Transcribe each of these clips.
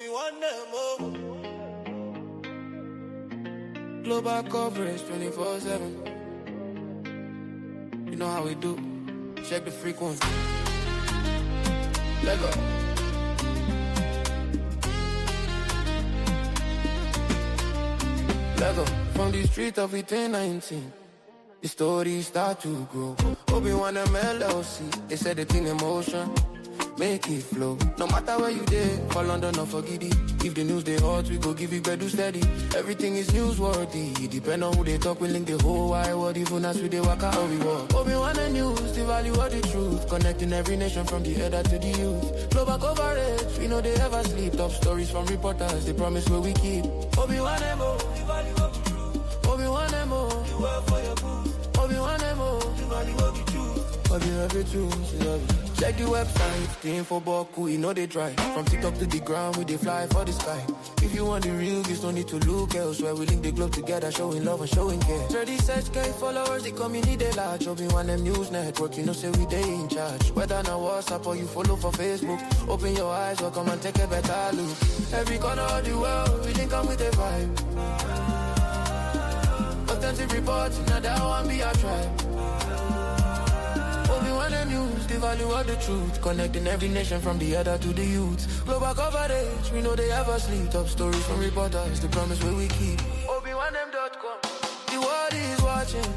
Obi-Wan Mo. Global coverage 24/7. You know how we do. Check the frequency. Lego. Lego. From the street of 1819. The story start to grow. Obi-Wan MLLC. They said it in emotion. Make it flow. No matter where you dey, for London or for Giddy. If the news dey hot, we go give you better steady. Everything is newsworthy. It depend on who they talk, we link the whole wide world. Even as we dey walk out, we walk. Obi-Wan the news, the value of the truth. Connecting every nation from the elder to the youth. Global coverage, we know they ever sleep. Top stories from reporters, they promise where we keep. Obi-Wan Mo, the value of the truth. Obi-Wan Mo, the world for your booth. Obi-Wan Mo, the value of the truth. Obi every truth, love it. Check the website, the info boku, you know they dry. From TikTok to the ground, we dey fly for the sky. If you want the real, there's no need to look elsewhere. We link the globe together, showing love and showing care. 36K followers, the community they large. Obi-Wan them news network, you know say we dey in charge. Whether na WhatsApp or you follow for Facebook, open your eyes, welcome and take a better look. Every corner of the world, we link up with the vibe. Authentic reports, now that one be our tribe. Obi-Wan the news, the value of the truth. Connecting every nation from the other to the youth. Global coverage, we know they ever sleep. Top stories from reporters, the promise where we keep. ObiWanem.com. The world is watching.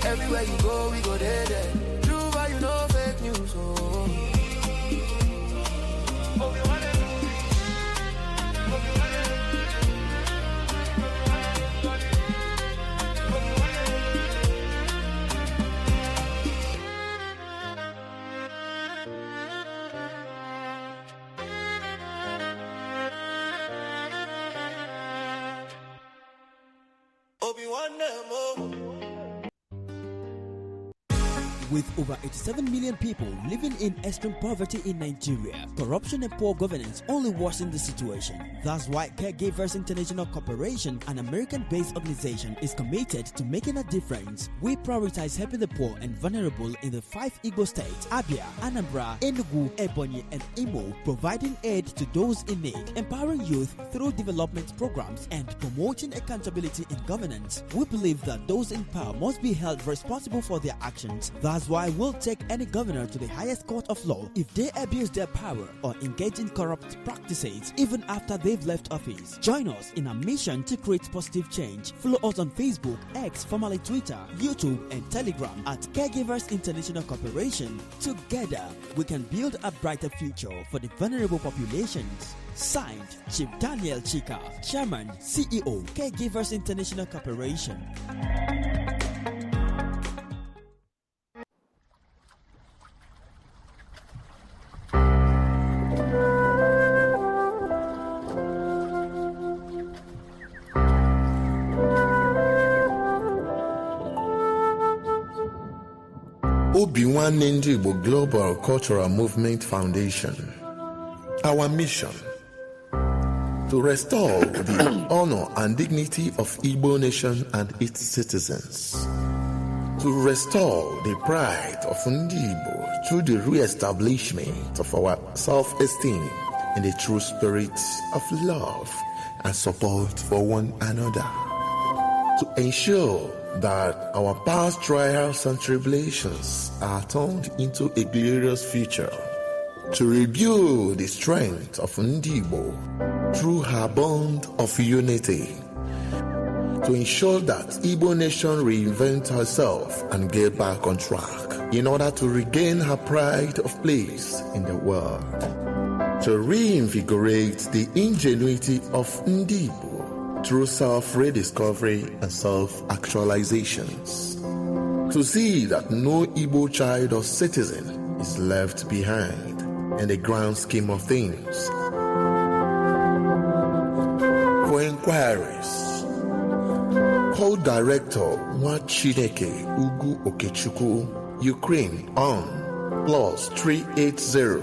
Everywhere you go, we go there, there. True value, no fake news. Oh. Obi-Wan. Obi-Wan Mo. With over 87 million people living in extreme poverty in Nigeria, corruption and poor governance only worsen the situation. That's why Caregivers International Corporation, an American based organization, is committed to making a difference. We prioritize helping the poor and vulnerable in the five Igbo states: Abia, Anambra, Enugu, Ebonyi, and Imo, providing aid to those in need, empowering youth through development programs, and promoting accountability in governance. We believe that those in power must be held responsible for their actions. That's why we'll take any governor to the highest court of law if they abuse their power or engage in corrupt practices, even after they've left office. Join us in our mission to create positive change. Follow us on Facebook, X, formerly Twitter, YouTube, and Telegram at Caregivers International Corporation. Together, we can build a brighter future for the vulnerable populations. Signed, Chief Daniel Chika, Chairman, CEO, Caregivers International Corporation. Obi Nwanne Ndị Igbo Global Cultural Movement Foundation. Our mission: to restore the honor and dignity of Igbo nation and its citizens. To restore the pride of Ndị Igbo through the re-establishment of our self-esteem in the true spirit of love and support for one another. To ensure that our past trials and tribulations are turned into a glorious future. To rebuild the strength of Ndị Igbo through her bond of unity. To ensure that Igbo nation reinvent herself and get back on track in order to regain her pride of place in the world. To reinvigorate the ingenuity of Ndị Igbo through self-rediscovery and self-actualizations. To see that no Igbo child or citizen is left behind in the grand scheme of things. For inquiries, call Director Nwachineke Ugu Okechukwu, Ukraine, on +380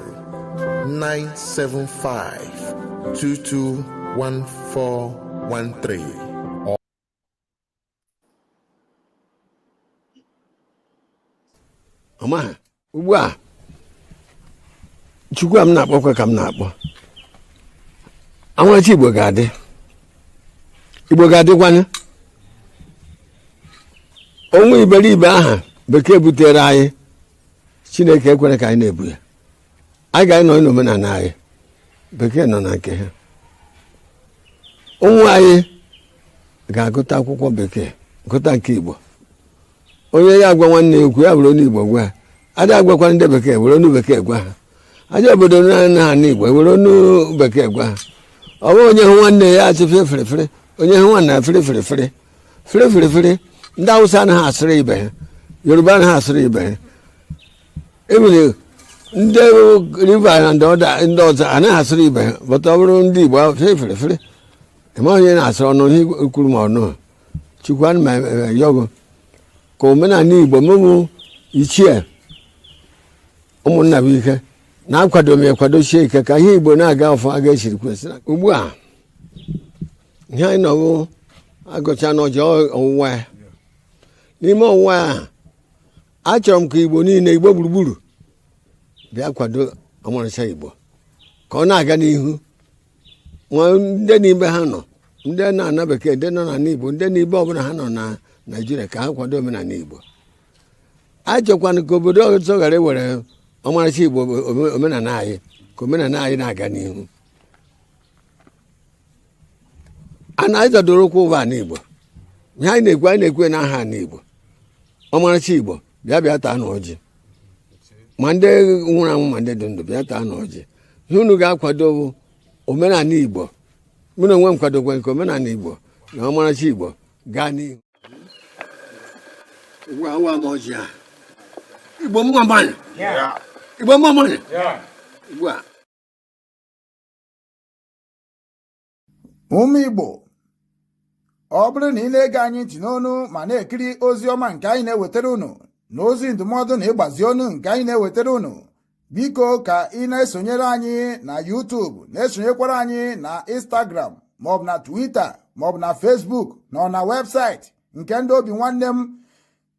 975 221413 or Ọma ugbu a, Chukwu a m na-akpọkwa ka m na-akpọ. Amarachi Igbo ga-adị, Igbo ga-adịkwanye. Onwe iberibe aha bekee butere anyị, Chineke ekwere ka anyị na-ebu ya. Anyị ga-anọ n'omenala anyị, bekee nọ na nke ha. Ụmụ anyị ga-agụta akwụkwọ bekee, gụta nke Igbo. Onye ya agwa nwanne ya okwu, ya were onu Igbo gwa ya. Adị agwakwa ndị bekee, were onu bekee gwa ha. Aja obodo na ha Igbo, were onu bekee gwa ha. Ọ bụghị onye hụ nwanne ya achị fere fere fere, onye hụ nwanne ya fere fere fere fere fere fere. Ndị Awụsa anaghị asịrị ibe ha, Yoruba anaghị asịrị ibe ha, ebere ndị River na ndị ọzọ anaghị asịrị ibe ha. Bụta ọ bụrụ ndị Igbo, fere fere fere, eme onye na-asịrị ọnụ ihe kwuru ma ọnụ. Chukwu, ana m ayọgụ ka omenala Igbo mụmụ ichie ụmụnna bụ ike na-akwado m, ekwadosie ike ka ihe Igbo na-aga ọfụ aga esiri kwesị. Ugbu a ihe anyị nọbụ agụcha n'ọjọ ọwụwa ya, n'ime ọwụwa ya, achọrọ m ka Igbo niile, Igbo gburugburu, bịa kwado ọmarịcha Igbo ka ọ na-aga n'ihu. Nwa ndị n'ibe ha nọ, ndị na-ana bekee, ndị nọ n'ala Igbo, ndị n'ibe ọbụla ha nọ na Naijiria, ka ha kwado omenala Igbo. Achọkwana ka obodo ọzọ ghara iwere ọmarịcha Igbo, omenala anyị, ka omenala anyị na-aga n'ihu. A na anyị zọdoro ụkwụ ụwa ala Igbo. Ihe anyị na-ekwu, anyị na-ekwu n'aha ala Igbo, ọmarịcha Igbo. Bịa, bịa taa na ọjị, ma ndị nwụrụ anwụ ma ndị dị ndụ, bịa taa na ọjị. Ihe unu ga-akwado bụ omenala Igbo. Mụ na onwe m kwadokwa nke omenala Igbo na ọmarịcha Igbo gaa n'ihu. Ugbu a, awa m ọjị a. Igbo mma mmanụ, Igbo mma mmanụ. Ugbu a. Ụmụ Igbo, ọ bụrụ na ị na-ege anyị ntị n'onu ma na-ekiri ozi ọma nke anyị na-ewetara unu na ozi ndụmọdụ na ịgbazi onu nke anyị na-ewetara unu, biko ka ị na-esonyere anyị na YouTube, na-esonyekwara anyị na Instagram, maọbụ na Twitter, maọbụ na Facebook, na ọ na webụsaịtị nke ndị Obi Nwanne M,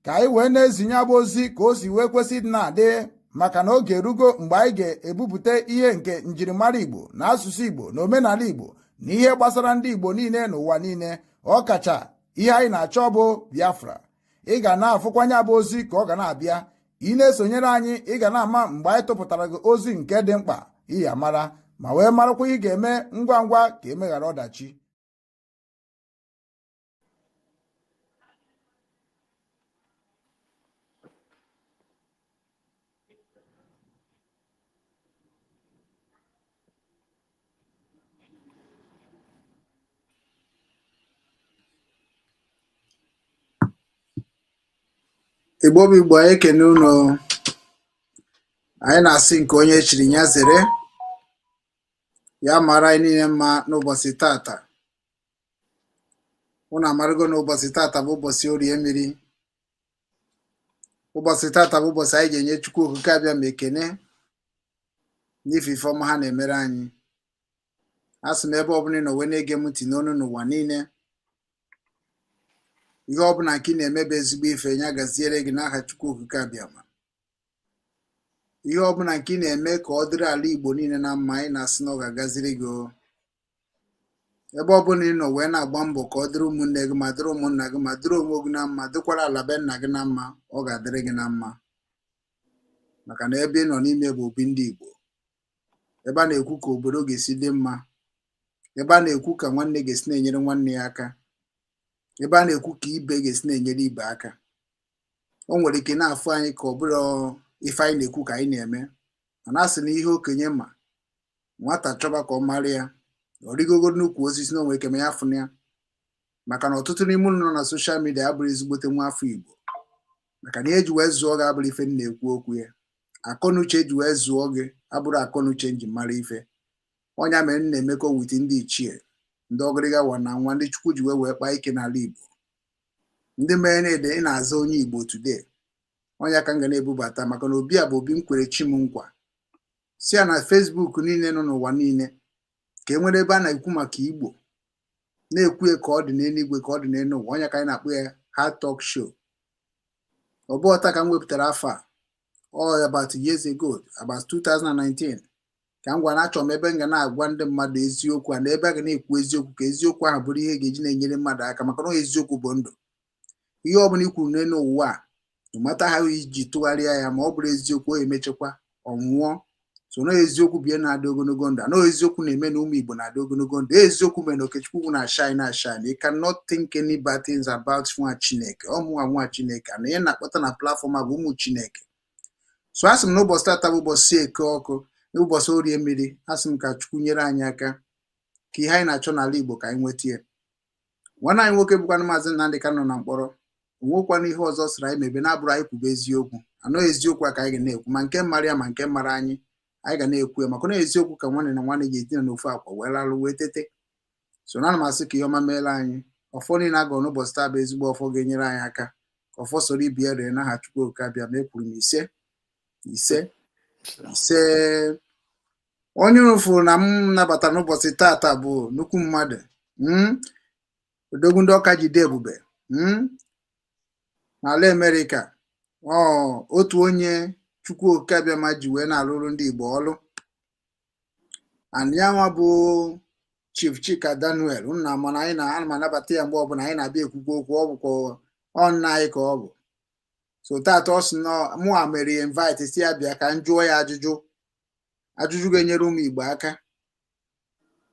ka anyị wee na-ezinye abụ ozi ka o si wee kwesị ịdị na-adị, maka na oge erugo mgbe anyị ga-ebupụta ihe nke njirimara Igbo na asụsụ Igbo na omenala Igbo na ihe gbasara ndị Igbo niile n'ụwa niile. Ọkacha ihe anyị na-achọ bụ Biafra. Ị ga na-afụkwanye abụ ozi ka ọ ga na-abịa. Ị na-esonyere anyị, ị ga na-ama mgbe anyị tụpụtara gị ozi nke dị mkpa. Ị ya mara ma wee marakwa ị ga-eme ngwa ngwa ka emeghara ọdachi. Igbo bụ Igbo, anyị ekene unu. Anyị na-asị nke onye chiri ya zere. Ya mara anyị niile mma n'ụbọchị tata. Unu amarago na ụbọchị tata bụ ụbọchị Orie Mmiri. Ụbọchị tata bụ ụbọchị anyị ga-enye Chukwu Okike Abịa ma ekene n'ife ife ọma ha na-emere anyị. A sị m, ebe ọbụla ị nọ wee na-ege m ntị n'onu n'ụwa niile, ihe ọbụla nke ị na-eme bụ ezigbo ife, ya gaziere gị n'aha Chukwu Okike Abịama. Ihe ọbụla nke ị na-eme ka ọ dịrị ala Igbo niile na mma, anyị na-asị na ọ ga-agaziri gị o. Ebe ọbụla ị nọ wee na-agba mbọ ka ọ dịrị ụmụnne gị, ma dịrị ụmụnna gị, ma dịrị onwe gị na mma, dịkwara ala be nna gị na mma, ọ ga-adịrị gị na mma, maka na ebe ị nọ n'ime bụ obi ndị Igbo, ebe a na-ekwu ka obodo ga-esi dị mma, ebe a na-ekwu ka nwanne ga-esi na-enyere nwanne ya aka, ebe a na-ekwu ka ibe ga-esi na-enyere ibe aka. O nwere ike na-afụ anyị ka ọ bụrụ ife anyị na-ekwu ka anyị na-eme, mana a sị na ihe okenye ma, nwata chọba ka ọ mara ya, ọ rigogo n'ukwu osisi na onwe ike ma ya fụna ya, maka na ọtụtụ n'ime unu nọ na social media abụrụ ezigbote nwa afọ Igbo, maka na ihe eji wee zụọ gị abụrụ ife m na-ekwu okwu ya. Akọnuche eji wee zụọ gị abụrụ akọnuche nji mara ife. Ọnya mere m na-emekọ with ndị ichie, ndị ọgịrịga wa na nwa ndị Chukwu ji wee wee kpaa ike n'ala Igbo, ndị mere na-ede ị na-aza onye Igbo today. Ọnya ka m ga na-ebubata, maka na obi a bụ obi m kwere chi m nkwa si ya na Facebook niile nọ n'ụwa niile, ka e nwere ebe a na-ekwu maka Igbo, na-ekwu ya ka ọ dị n'eluigwe, ka ọ dị n'elu ụwa. Ọnya ka anyị na-akpọ ya Hard Talk Show. Ọ bụ ọta ka m wepụtara afọ a, all about years ago, about 2019, Ka m gwara, achọrọ m ebe m ga na-agwa ndị mmadụ eziokwu a na ebe a ga na-ekwu eziokwu, ka eziokwu ahụ bụrụ ihe ga-eji na-enyere mmadụ aka, maka na eziokwu bụ ndụ. Ihe ọ bụla i kwuru n'elu ụwa a, no matter how iji tụgharịa ya, ma ọ bụrụ eziokwu, o emechakwa ọ nwụọ. So na eziokwu bụ ihe na-adị ogologo ndụ. Ana eziokwu na-eme na ụmụ Igbo na-adị ogologo ndụ. Eziokwu mere na Okechukwu na shine na shine. You cannot think any bad things about nwa Chineke. Ọ mụnwa nwa Chineke na ihe na-akpọta na platform a bụ ụmụ Chineke. So asị m na ụbọchị tata bụ ụbọchị Eke ọkụ, n'ụbọchị Orie mmiri. Asị m ka Chukwu nyere anyị aka ka ihe anyị na-achọ n'ala Igbo ka anyị nweta ya. Nwanne anyị nwoke bụkwanụ Maazị Nnamdị Kanụ nọ na mkpọrọ. Onwekwana ihe ọzọ sịrị anyị mebe na-abụrụ anyị kwube eziokwu. Anọ eziokwu a ka anyị ga na-ekwu, ma nke mara ya ma nke mara anyị, anyị ga na-ekwu ya, maka na eziokwu ka nwanne na nwanne ga-edina n'ofu akwa wee lalụ wee tete. So na ana m asị ka ihe ọma meela anyị. Ọfọ niile agọrọ n'ụbọchị taa bụ ezigbo ọfọ ga-enyere anyị aka, ka ọfọ soro ibi ya ree n'aha Chukwu Okike abịa ma. Ekwuru m ise, ise, ise. Onye unu fụrụ na m nabatara n'ụbọchị taata bụ nnukwu mmadụ, odogwu ndị ọka jide ebube n'ala Amerịka. Ọ otu onye Chukwu Okike Abịama ji wee na-alụrụ ndị Igbo ọlụ. And ya nwa bụ Chief Chika Daniel. Nna mana anyị na ana m anabata ya mgbe ọbụla anyị na-abịa ekwukwu okwu. Ọ bụkwa ọ nna anyị ka ọ bụ. So tata ọ sị na mụa mere ya invite, si ya bịa ka m jụọ ya ajụjụ, ajụjụ ga-enyere ụmụ Igbo aka,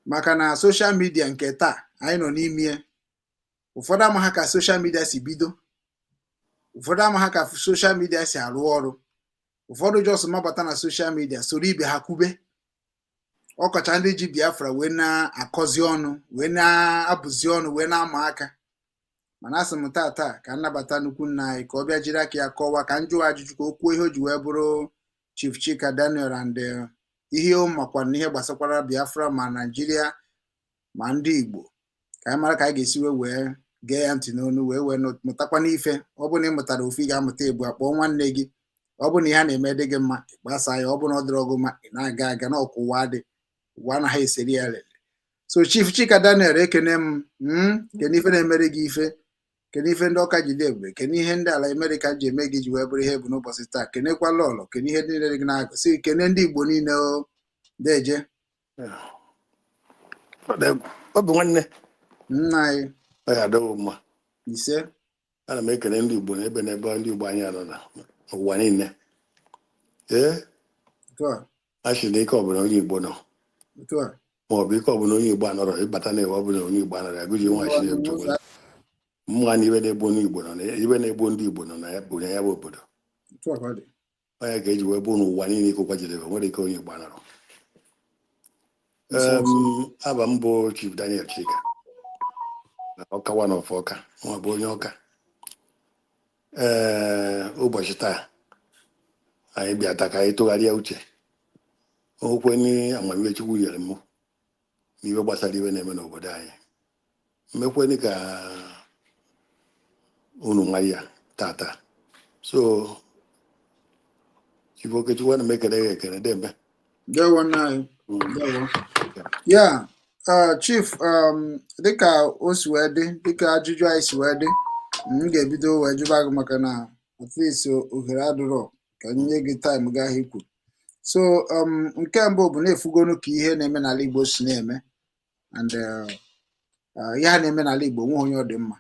maka na social media nke taa anyị nọ n'ime ya, ụfọdụ amaghị ka social media si bido, ụfọdụ amaghị ka social media si arụ ọrụ. Ụfọdụ just mabata na social media soro ibe ha kwube, ọkacha ndị ji Biafra wee na-akọzi ọnụ, wee na-abụzi ọnụ, wee na-ama aka. Mana asị m tata ka nnabata nnukwu nna anyị ka ọ bịa jiri aka ya kọwaa, ka m jụọ ajụjụ, ka o kwuo ihe o ji wee bụrụ Chief Chika Daniel and ihe o makwa na ihe gbasakwara Biafra, ma Naijiria ma ndị Igbo, ka anyị mara ka anyị ga-esi wee gee ya ntị n'onu wee mụtakwa n'ife. Ọ bụrụ na ị mụtara ofu, ị ga-amụta ebu akpọọ nwanne gị. Ọ bụrụ na ihe a na-eme dị gị mma, ị gbasa ya. Ọ bụrụ na ọ dịrọ gị mma, ị na-aga aga na ọkụ. Ụwa dị, ụwa anaghị eseri ya lele. So Chief Chika Daniel, ekene m. Kene ife na-emere gị ife, kene ife ndị ọka jide ebube, kene ihe ndị ala Amerịka ji eme gị ji wee bụrụ ihe bụ n'ụbọchị taa. Kenekwa lọlọ, kene ihe niile dị gị na-agụ, si kene ndị Igbo niile. O deje. Obi nwanne. Nna anyị. Ọ ya adịghị mma. Ise. Ana m ekele ndị Igbo n'ebe n'ebe ndị Igbo anyị nọ na n'ụwa niile. Ee. Otu a. A sị na ike ọbụla onye Igbo nọ, Otu a. ma ọ bụ ike ọbụla onye Igbo anọrọ, ịbata na ebe ọbụla onye Igbo anọrọ, agụji nwa Chineke mma na ibe na-egbu ndị Igbo nọ na ibe na-egbu ndị Igbo nọ na ya bụ na ya bụ obodo. Otu a ka ọ dị. Onye ka eji wee bụ n'ụwa niile ike ụkwa jidebe nwere ike onye Igbo anọrọ. Nso, nso. Aba m bụ Chief Daniel Chika na Ọka, one of Ọka, nwa bụ onye Ọka. Ee, ụbọchị taa anyị bịata ka anyị tụgharịa uche okwe amamihe Chukwu nyere m n'ihe gbasara iwe na-eme n'obodo anyị. Mmekweni ka unu mara ya tata. So Chief Okechukwu, ana m ekele gị, ekele deme. Ndewo, nna anyị. Ndewo ya. Chief, dịka o si wee dị, dịka ajụjụ anyị si wee dị, m ga-ebido wee jụba gị, maka na at least ohere adịrọ ka m nye gị time gaa ikwu. So nke mbụ bụ na-efugonu ka ihe na-eme n'ala Igbo si na-eme, and ihe a na-eme n'ala Igbo nwe onye ọ dị mma.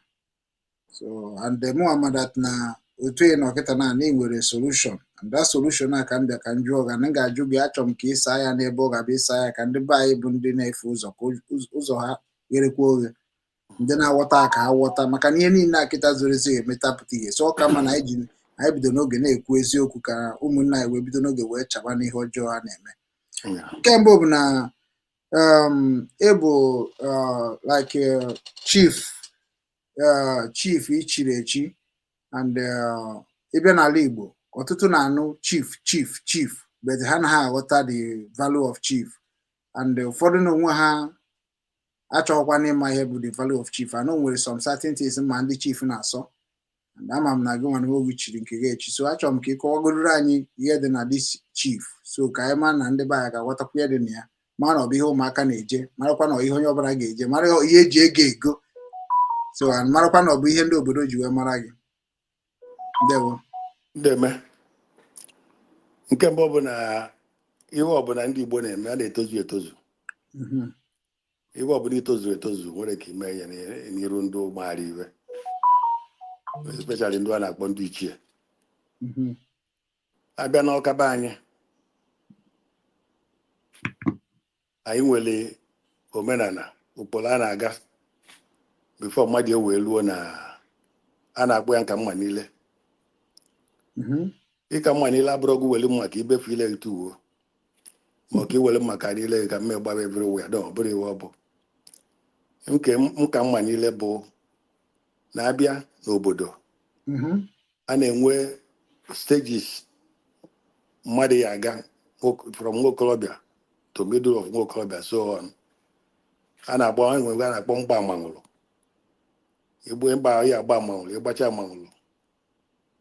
So and mụ ama that na otu ị nọ kịta na ị nwere solution, and that solution a ka m bịa ka m jụọ gị, na m ga-ajụ gị. Achọrọ m ka ị saa ya n'ebe ọ ga-abịa ịsa ya, ka ndị be anyị bụ ndị na-efe ụzọ, ka ụzọ ha gherekwa oghe, ndị na-aghọta ka ha ghọta, maka na ihe niile a kịta zoro ezo ga-emetapụta ihe. So ọ ka mma na anyị ji anyị bido n'oge na-ekwu eziokwu, ka ụmụnne anyị wee bido n'oge wee chaba n'ihe ọjọọ ha na-eme. Nke mbụ bụ na ịbụ like chief, chief ichiri echi, and ịbịa n'ala Igbo, ọtụtụ na-anụ chief, chief, chief, but ha anaghị aghọta the value of chief, and ụfọdụ n'onwe ha achọghịkwana ịma ihe bụ the value of chief. And o nwere some certain things ma ndị chief na-asọ, and ama m na gị nwa na oge chiri nke gị echi. So achọrọ m ka ị kọwagoruru anyị ihe dị na this chief, so ka anyị mara na ndị be anyị ga-aghọtakwa ihe dị na ya, mara na ọ bụ ihe ụmụaka na-eje, marakwa na ọ ihe onye ọbụla ga-eje, mara ihe eji ego ego, so and marakwa na ọ bụ ihe ndị obodo ji wee mara gị. Ndewo. Ndeme. Nke mbụ bụ na Ihe ọbụla ndị Igbo na-eme, a na-etozu etozu. Ihe ọbụla itozuru etozu nwere ka ime ya n'iru ndị maara iwe, especially ndị a na-akpọ ndị ichie. Abịa n'Ọka be anyị, anyị nwere omenala, ụkpụrụ a na-aga before mmadụ ewee luo na a na-akpọ ya nka mma niile. Ịka mma niile abụrụ ọgụ were mma ka ibefu ile gị tuwo, ma ọ ka iwere mma ka niile gị ka mma gbaba everywhere. Don ọ bụrụ iwe, ọ bụ nke nka mma niile bụ na-abịa n'obodo. A na-enwe stages mmadụ ya aga from nwokorobịa to middle of nwokorobịa, so on. A na-agba, enwe a na-akpọ mgba amanwụrụ. Igbu mgba ya, agba amanwụrụ, ịgbacha amanwụrụ,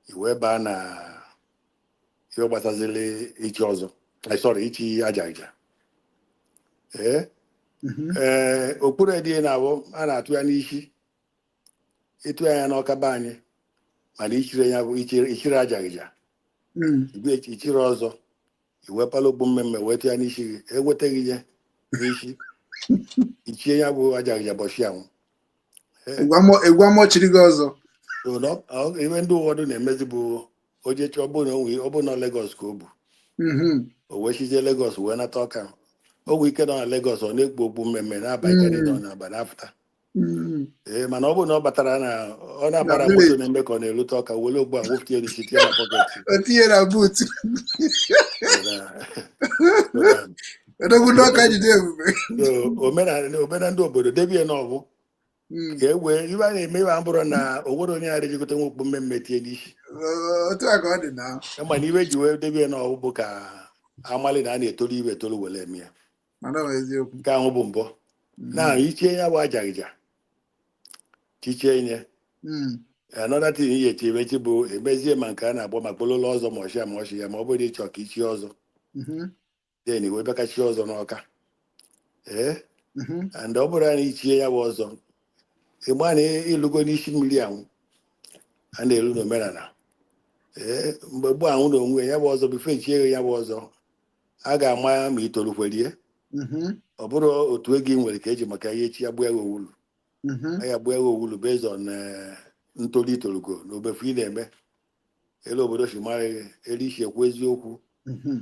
iwee baa na ihe gbasaziri ichi ọzọ. Sorry, ichi aja aja. Ee. Ee, okpuru dị na-abụ a na-atụ ya n'isi, ịtụ ya n'Ọka be anyị, mana ichiri ya bụ ichiri aja aja. Igwe ichiri ọzọ, iwepala okpu mmemme wee tụ ya n'isi gị, ewetaghị ihe n'isi, ichie ya bụ aja aja bọchị anwụ. Egwu amọchiri gị ọzọ. So ihe ndị ụfọdụ na-emezi bụ oje chọọ, ọ bụrụ na ọ bụ na Lagos ka o bu, o wee chizie Lagos wee nata Ọka. O nwee ike nọ na Lagos, ọ na-ekpu okpu mmemme na-aba ike niile, ọ na-aba na-apụta. Ee, mana ọ bụrụ na ọ batara na ọ na-abara Na moto village. na-eme ka ọ na-erute Ọka, were ogbu a wepụta ya n'isi, tinye na pocket. O tinye na boot. Odogwu ndị Ọka jide ebube. So, omenala ndị obodo debie na ọbụ ka e wee ibe a na-eme ibe a bụrụ na o nwere onye ghara ejikọta nwa okpu mmemme tie n'isi. Otu a ka ọ dị na. Kama na ibe ji wee debie na ọbụ bụ ka amali na a na-etolu ibe etolu were eme ya. Mana ọ bụ eziokwu. Nke ahụ bụ mbọ. Na ichie ya bụ ajaghịja, chichie nye. Another thing ihe echi emechi bụ emezie ma nke a na-akpọ ma kpololo ọzọ, ma ọchịa ma ọchị ya, ma ọ bụrụ na ịchọ ka ichie ọzọ, then iwe bịakachi ọzọ n'Ọka, ee. And ọ bụrụ na ichie ya bụ ọzọ, ịgba na ịlụgo n'isi mmiri anwụ a na-elu n'omenala. Ee, mgbe gboo anwụ na onwe ya bụ ọzọ, before ichie ya bụ ọzọ, a ga-ama ma itolukwerie. Ọ bụrụ otu ego ị nwere ka eji maka ihe echi ya gbuo ya owulu. A ya gbuo ya owulu based on ntolu itolugo na obefu ị na-eme, elu obodo si mara gị, elu isi ekwu eziokwu,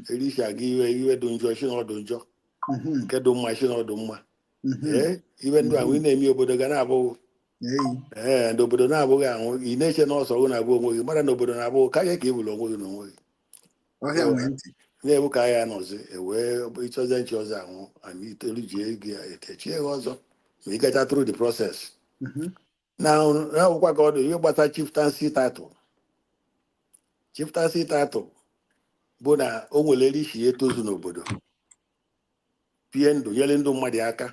elu isi aga iwe iwe dị njọ si na ọ dị njọ, nke dị mma si na ọ dị mma. Ee, iwe ndụ ahụ ị na-eme, obodo ga na-abụghị. Ee, ndị obodo na-abụghị ahụ, ị na-eche na ọsọ gị na-abụ onwe gị, mara na obodo na-abụghị karịa ka ị bụrụ onwe gị na onwe gị. Ọhịa nwee ntị. Na-ebu ka agha nọzi ewee ịchọzie nchi ọzọ anwụ ana itoolu ji ego ya etechie ya ọzọ ma ị gacha through the process. Na akwụkwọ ka ọ dị ihe gbasara chieftaincy title. Chieftaincy title bụ na o nwere elu isi ya etozu n'obodo, pie ndụ, nyere ndụ mmadụ aka.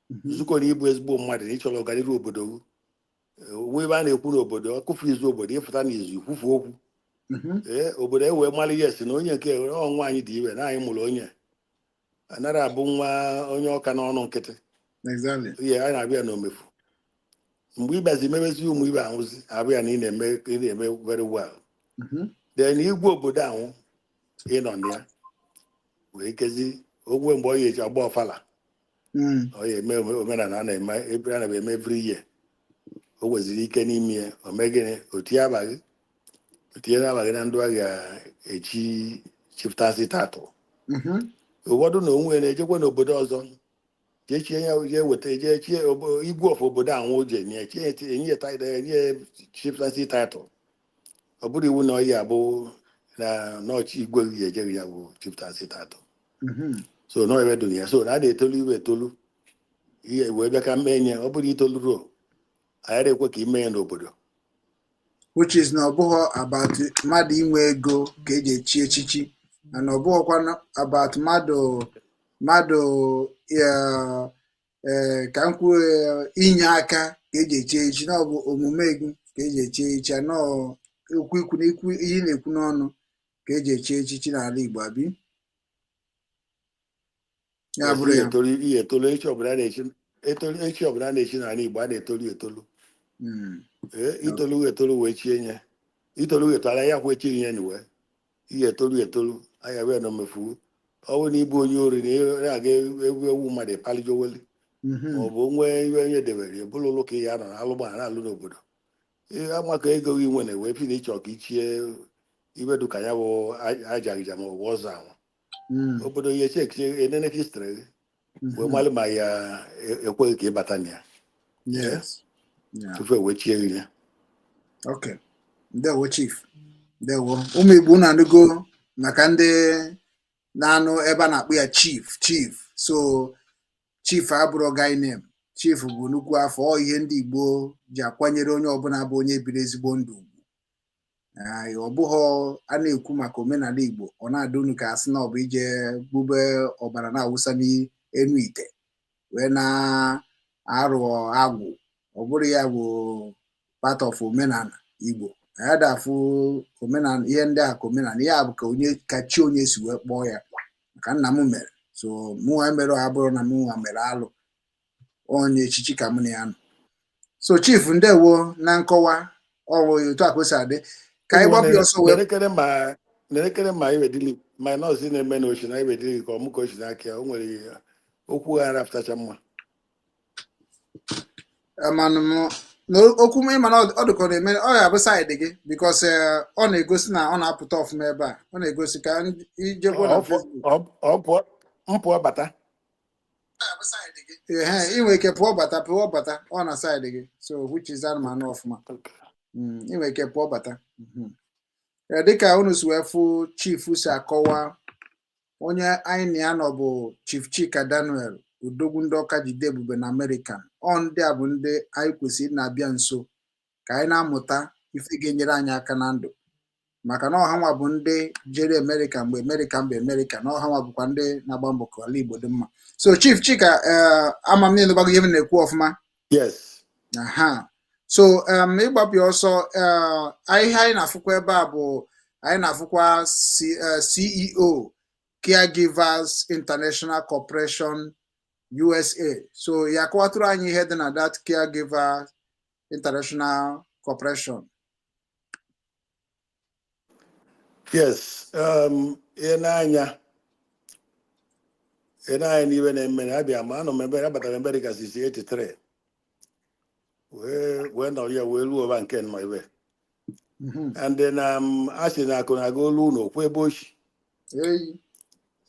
Nzukọ na ịbụ ezigbo mmadụ na ịchọrọ ọganihu obodo gị, onwe ebe a na-ekwu n'obodo, ọkụfu izu obodo, ịfụta n'izu ikwufu okwu. Ee, obodo ewee mara ihe si na onye nke ọ nwa anyị dị iwe na anyị mụrụ onye anaghị abụ nwa onye Ọka n'ọnụ nkịtị. Ihe a na-abịa na omefu mgbe ịbịazi mebezi ụmụ ibe ahụzi abịa na ị na-eme very well. Then igwe obodo ahụ ịnọ na ya wee kezi ogwe mgbe ọ ya eji agba ọfala. Ọ ya eme omenala a na-eme ebe a na-eme every year. O nweziri ike n'ime ya, o mee gịnị? Otinye abaghị, otinye abaghị na ndụ a ga-echi chieftaincy title. Ụfọdụ na onwe na-ejekwa n'obodo ọzọ jee chie ya, jee weta, jee chie igwe of obodo ahụ je nye chie, enye title, enye chieftaincy title. Ọ bụrụ iwu na ọ ya abụ na n'ọchị igwe gị ejeghị ya bụ chieftaincy title. So nọ ebe dị na ya, so na a na-etolu iwe etolu ihe wee bịa ka mee nye. Ọ bụrụ itolu ruo, anyị ekwe ka ime ya n'obodo. Which is na ọ bụghị about mmadụ inwe ego ka eji echi echichi, na ọ bụghịkwa about mmadụ ka m kwuo, inye aka ka eji echi echichi, na ọ bụ omume gị ka eji echi echichi, na okwu ikwu na ikwu ihe ị na-ekwu n'ọnụ ka eji echi echichi n'ala Igbo, abi ya bụrụ ihe ya. Etolu ihe etolu echi ọbụla a na-echi, etolu echi ọbụla a na-echi n'ala Igbo, a na-etolu etolu. Ee, itolu etolu wee chie nye, itolu etolu ya kwa echi nye niwe ihe etolu etolu anya wee nọ mefu. Ọ bụrụ na ịbụ onye ori na ị na-aga egwu ewu mmadụ ịpalijoweli, ma ọ bụ nwee ihe onye debere ebụrụ ụlọ ka ya nọ na alụgba na-alụ n'obodo, ihe amaka ego gị nwere wee fi na ịchọ ka ichie ibe dụka ya bụ ajagija ma ọ bụ ọzọ anwụ. Obodo ya echekie enene history gị wee malụ ma ya ekweghị ka ịbata na ya tupu e wee chie gị ya. Okay. Ndewo, Chief. Ndewo. Ụmụ Igbo, unu anụgo maka ndị na-anụ ebe a na-akpọ ya Chief, Chief. So Chief abụrụ guy name. Chief bụ nnukwu afọ ọ ihe ndị Igbo ji akwanyere onye ọbụla bụ onye biri ezigbo ndụ ugwu. Ọ bụghọ a na-ekwu maka omenala Igbo, ọ na-adị unu ka asị na ọ bụ ije gbube ọbara na-awụsa n'enu ite wee na-arụ agwụ. Ọ bụrụ ya bụ part of omenala Igbo. Anyị da-afụ omenala ihe ndị a ka omenala ya bụ ka onye ka chi onye si wee kpọọ ya, maka nna m mere so mụnwa mere, abụrụ na mụnwa mere alụ onye echichi ka mụ na ya nọ. So Chief, ndewo na nkọwa. Ọwụ otu a ka o si adị, ka anyị gbapụ ya ọsọ wee Nerekere ma nerekere ma iwedili ma nọọsụ na-eme na ochi na iwedili ka ọmụ ka ochi n'aka ya, o nwere okwu ha rapụtacha mma. Manụ m na okwu m, ịma na ọ dịka ọ na-eme, ọ ga-abụ side gị, because ọ na-egosi na ọ na-apụta ọfụma ebe a. Ọ na-egosi ka ijekwa na Facebook. Ọ pụọ bata. Ehe, ị nwere ike pụọ bata, pụọ bata. Ọ na side gị, so which is anụmanụ ọfụma. Ị nwere ike pụọ bata. Dịka unu si wee fụ Chief si akọwa, onye anyị na ya nọ bụ Chief Chika Daniel Odogwu, ndị Ọka jide ebube na Amerịka. Ọ ndị a bụ ndị anyị kwesịrị na-abịa nso ka anyị na-amụta ife ga-enyere anyị aka na ndụ, maka na ọha nwa bụ ndị jere Amerịka mgbe Amerịka mba Amerịka, na ọha nwa bụkwa ndị na-agba mbọ ka ala Igbo dị mma. So Chief Chika, ee, ama m niile gbago ihe m na-ekwu ọfụma. Yes. Aha, so ịgbapụ ya ọsọ, ihe anyị na-afụkwa ebe a bụ anyị na-afụkwa CEO Caregivers International Corporation USA. So ya kọwatụrụ anyị ihe dị na that Caregivers International Corporation. Yes, ị na-anya n'ibe na-eme na abịa ma anọ m ebe abatara m America since 83 wee nọrọ ya wee ruo ụba nke nọ ebe. And then a sị na akụ na-aga olu ụlọ okwu ebe ochi Eyi.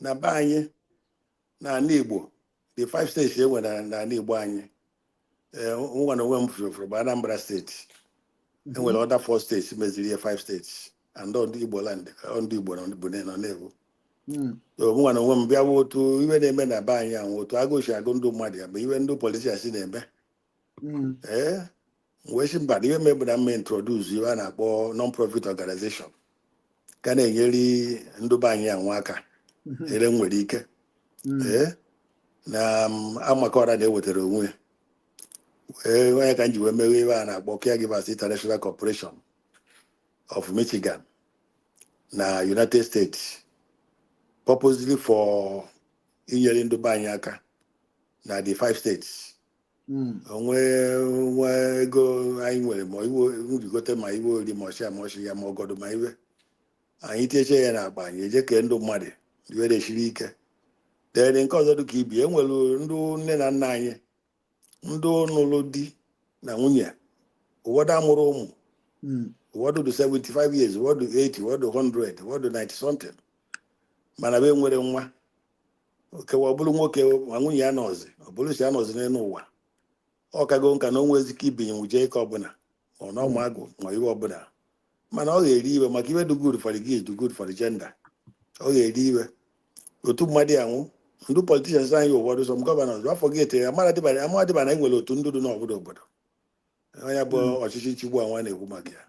na be anyị na ala Igbo, the five states e nwere n'ala Igbo anyị, nwa na onwe m fụrụ bụ Anambra Steeti. Enwere other four states meziri ihe five states, and ọ ndị Igbo land, ọ ndị Igbo nọ bụ nọ na-ewu. So mụnwa na onwe m bịa bụ otu iwe na-eme na be anyị ahụ, otu agụụ si agụ ndụ mmadụ, ya bụ iwe ndị politicians na-eme. Ee, wee sị mba, na ihe mebụ na mma introduce iwe a na-akpọ non-profit organization ka na-enyere ndụ be anyị anwụ aka ere nwere ike. Ee, na amakọra na-ewetara onwe ya wee onye ka m ji wee meghe iwe a na-akpọ Caregivers International Corporation of Michigan na United States, purposely for inyere ndụ be anyị aka na the five states. Onwe nwe ego anyị nwere, ma iwe njigote, ma iwe ori, ma ọchịa, ma ọchị ya, ma ọgọdọ, ma iwe anyị tinyeche ya n'akpa, anyị eje kee ndụ mmadụ iwe na-esiri ike. Then nke ọzọ dị ka ibi, enwere ndị nne na nna anyị, ndị nụrụ di na nwunye, ụfọdụ amụrụ ụmụ, ụfọdụ dị 75 years, ụfọdụ 80, ụfọdụ 100, ụfọdụ 90 something, mana be nwere nwa kewa. Ọ bụrụ nwoke ma nwunye ya nọzi, ọ bụrụ si ya nọzi n'elu ụwa, ọ kago nka na o nwezi ike ibinye nwuje ike ọbụla, ọ na ụmụ agụ ma iwe ọbụla, mana ọ ga-eri iwe maka iwe do good for the geese, do good for the gender. Ọ ga-eri iwe otu mmadụ ya nwụ. Ndị politicians anyị ụfọdụ, some governors, afọ gị amara dịba na enwere otu ndụ dị n'obodo obodo onye bụ ọchịchị nchigbu a nwa na-ekwu maka ya,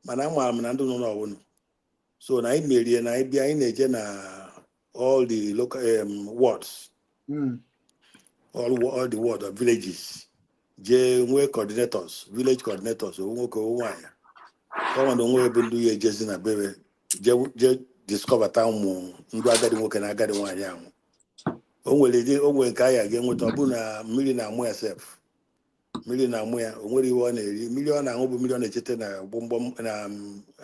mana amaara m na ndị nọ n'ọbụnụ so na anyị merie na anyị bịa, anyị na-eje na all the local wards, all the ward of villages, jee nwee coordinators, village coordinators, owu nwoke, owu nwaanyị, ọ na onwe ebe ndị ya ejezi na bebe jee discover ta ụmụ ndị agadi nwoke na agadi nwaanyị ahụ. O nwere o nwere nke anyị ga-enweta, ọ bụrụ na mmiri na-amụ ya sef, mmiri na-amụ ya, o nwere iwe ọ na-eri, mmiri ọ na-aṅụ bụ mmiri ọ na-echete na gbọmgbọm na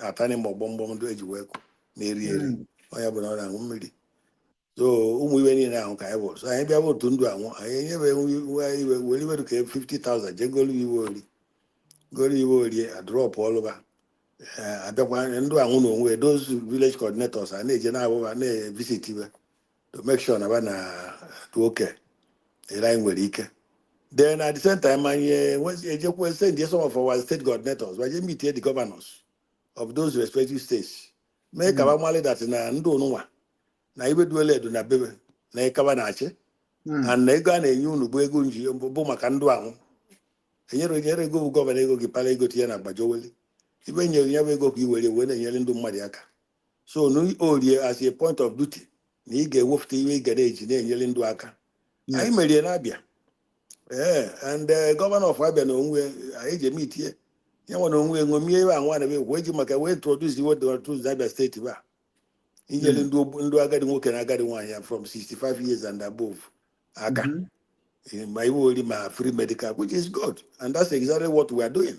atani ma gbọmgbọm ndị eji wee kụ na-eri eri. Onye bụ na ọ na-aṅụ mmiri. So ụmụ iwe niile ahụ ka anyị bụ. So anyị bịa bụ otu ndụ anwụ, anyị enyebe iwe were iwe ka 50,000 jee golu iwe ori, golu iwe orie, adrop ọlụba. Abịakwa ndụ anwụ na onwe those village coordinators a na-eje na-abụba na-evisit iwe to make sure na ba na dị oke ere anyị nwere ike. Then at the same time, anyị ejekwa send some of our state coordinators baje meet the governors of those respective states, mee ka ba mali that na ndị onụnwa na ibe duele edu na bebe na ịkaba na-achị and na ego a na-enye unu bụ ego nji bụ maka ndụ anwụ. Enyere ego bụ governor ego gị para ego tinye na agbajoweli ibe nyere ya bụ ego ka i were wee na-enyere ndị mmadụ aka. So orie as a point of duty na ị ga-ewepụta ihe ị ga na-eji na-enyere ndụ aka. Anyị merie na-abịa ee, and governor of Abia na onwe anyị ji eme itinye ya nwe na onwe ṅomie ebe a nwa na ekwu eji maka wee introduce iwe introduce Abia Steeti ba inyere ndụ agadi nwoke na agadi nwaanyị from 65 years and above aka, ma iwe ori ma free medical, which is good, and that's exactly what we are doing.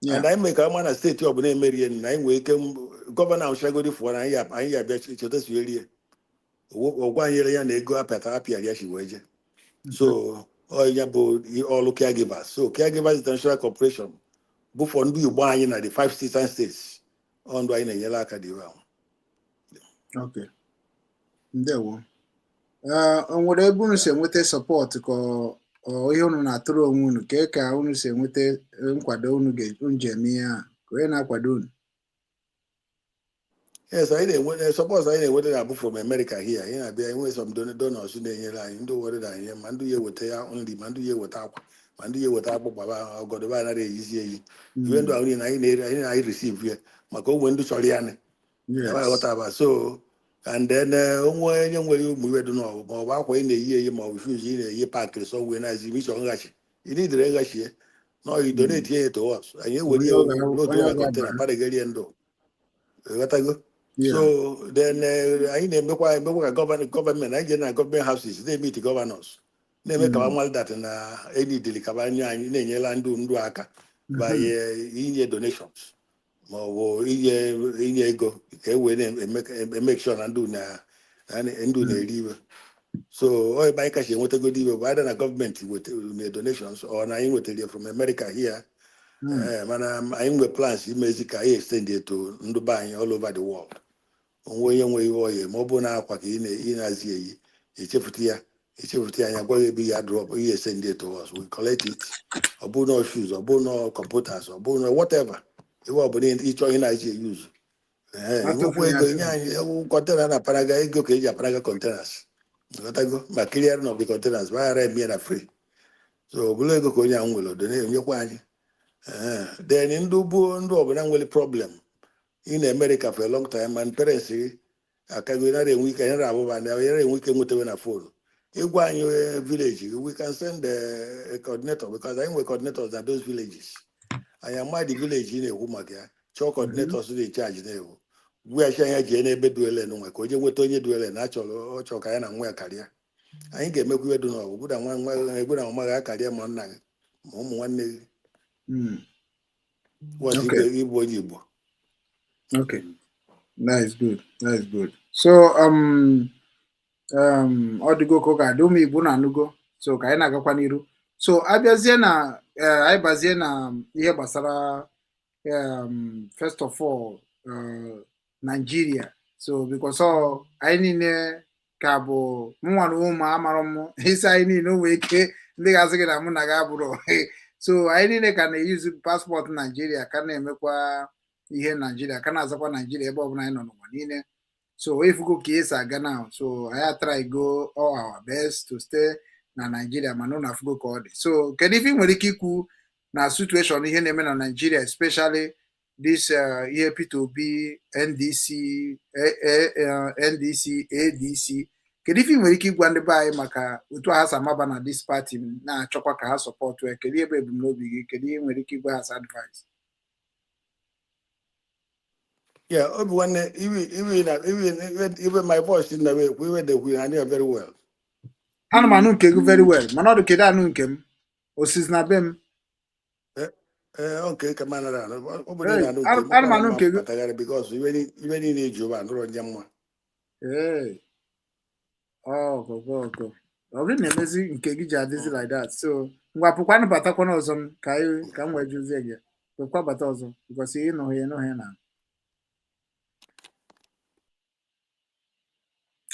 And anyị mee ka ama na steeti ọbụla emerie na anyị nwee ike governor ahụ chagodi fụọ na anyị abịa chetasuerie ọgwa nyere ya na ego apịata apịara ya si wee je. So ọ ya bụ ọrụ caregivers. So Caregivers International Corporation bụ for ndị Igbo anyị na the five eastern states. Ọ ndụ anyị na-enyere aka dị ahụ. Okay. Ndewo. O nwere ebe unu si enweta support, ka ọ ihe unu na-atụrụ onwe unu ka unu si enweta nkwado unu ji eme ihe a, ka onye na-akwado unu? Yes, anyị na-enweta support. Anyị na-enweta na-abụ from America here. Anyị na-abịa enwe some donors na-enyere anyị, ndị ụfọdụ na-enye ma ndị ya eweta ya nri, ma ndị ya eweta akwa, ma ndị ya eweta akpụkpa ba ọgọdọ ba anaghị eyizi eyi. Ihe ndụ ahụ niile anyị na-ere, anyị na-anyị receive ya maka onwe ndị chọrọ ya nị. Ghọta ba. So and then onwe onye nwere ụmụ iwe dị n'ọgụ, ma ọ bụ akwa ị na-eyi eyi, ma ọ bụ shoes ị na-eyi pakịrị sọ wee na-ezi ma ịchọ nghachi ị nidere nghachie na ọ donate ya to us, anyị ewere ya n'otu na container parịgarie ndụ. Ghọtago? So then anyị na-emekwa emekwa ka gọọmenti anyị jee na gọọmenti houses na-emeet governors, na-eme ka mmadụ that na enidili ka nye anyị na-enyela ndụ ndụ aka by inye donations ma ọ bụ inye ego ka e wee na-eme sure na ndụ na ndụ na-eri iwe. So ọ ebe anyị kacha enwetagodi iwe bụ either na gọọmenti na donations or na anyị nwetara ya from America here. Mana anyị nwe plans imezi ka anyị extend it to ndụ be anyị all over the world. Onwe onye nwe ihe ọya, ma ọ bụ na akwa ka ị na-azi eyi, echefuta ya, echefuta ya, anya gwa ya ebe ya drop ihe, send it to us, we collect it. Ọ bụ na shoes, ọ bụ na computers, ọ bụ na whatever, ihe ọ bụla ịchọ ị na-eji eyuzu. Nwekwa ego nye anyị container na aparaga ego ka eji aparaga containers. Ghọtago? Ma clearing of the containers gbaghara eme na free. So ọ bụla ego ka onye ahụ nwere odo na-enyekwa anyị. Then ndị bụ ndị ọbụla nwere problem in America for a long time and parents gị akago nara enwe ike nyere abụba na nyere enwe ike nwetawe na phone ịgwa anyị village, we can send a coordinator because anyị nwere coordinators na those villages. Anyị ama the village ị na-ekwu maka ya, chọọ coordinators dị charge na-ewu gwughachi anya jee n'ebe duele nwe ka o jee nweta onye duele na achọrọ ọ chọrọ ka ya na nwa ya karịa. Anyị ga-emekwa ihe dị n'ọgụ gwụda nwa nwa egwu na mama gị akarịa, ma nna gị ma ụmụ nwanne gị was ịbụ onye Igbo. Okay. That is good. That is good. So ọ dịgo ka ọ ga-adị, ụmụ Igbo na-anụgo. So ka anyị na-agakwa n'iru. So abịazie na anyị bazie na ihe gbasara first of all Nigeria. So because ọ anyị niile ka bụ mụnwa na ụmụ amara m isi anyị niile o nwee ike ndị ga-asị gị na mụ na gị abụrụ. So anyị niile ka na-eyuzu passport Nigeria, ka na-emekwa ihe Naijiria, ka na-azakwa Naijiria ebe ọbụla anyị nọ n'ụwa niile. So ifugo ka esi aga now. So anyị try go all our best to stay na Naijiria, mana ụnụ afụgo ka ọ dị. So kedu ife ị nwere ike ikwu na situation ihe na-eme na Naijiria, especially this ihe Peter Obi, NDC, NDC, ADC? Kedu ife ị nwere ike ịgwa ndị be anyị maka otu ha si amaba na this party na-achọkwa ka ha support ya? Kedu ebe ebumnobi gị? Kedu ihe ị nwere ike ịgwa ha as advice? Yeah, obi nwanne, iwe na iwe my voice na we iwe dey kwu anyị very well. Ana m anụ nke gị very well, mana ọ dị kedu anụ nke m osizi na be m? Ee, ọ nke ka m anara anụ. Ọ bụ Hey, na anụ nke m ana m anụ nke gị. Patagharị because iwe niile eji ụba anụrụ onye mma. Ee. Ọgọgọgọ, ọ bụrụ na-emezi nke gị ji adịzi like that. So ngwa, pụkwanụ batakwana ọzọ m ka anyị ka m wee jụzie gị. Pụkwa bata ọzọ because ịnụghị ịnụghị na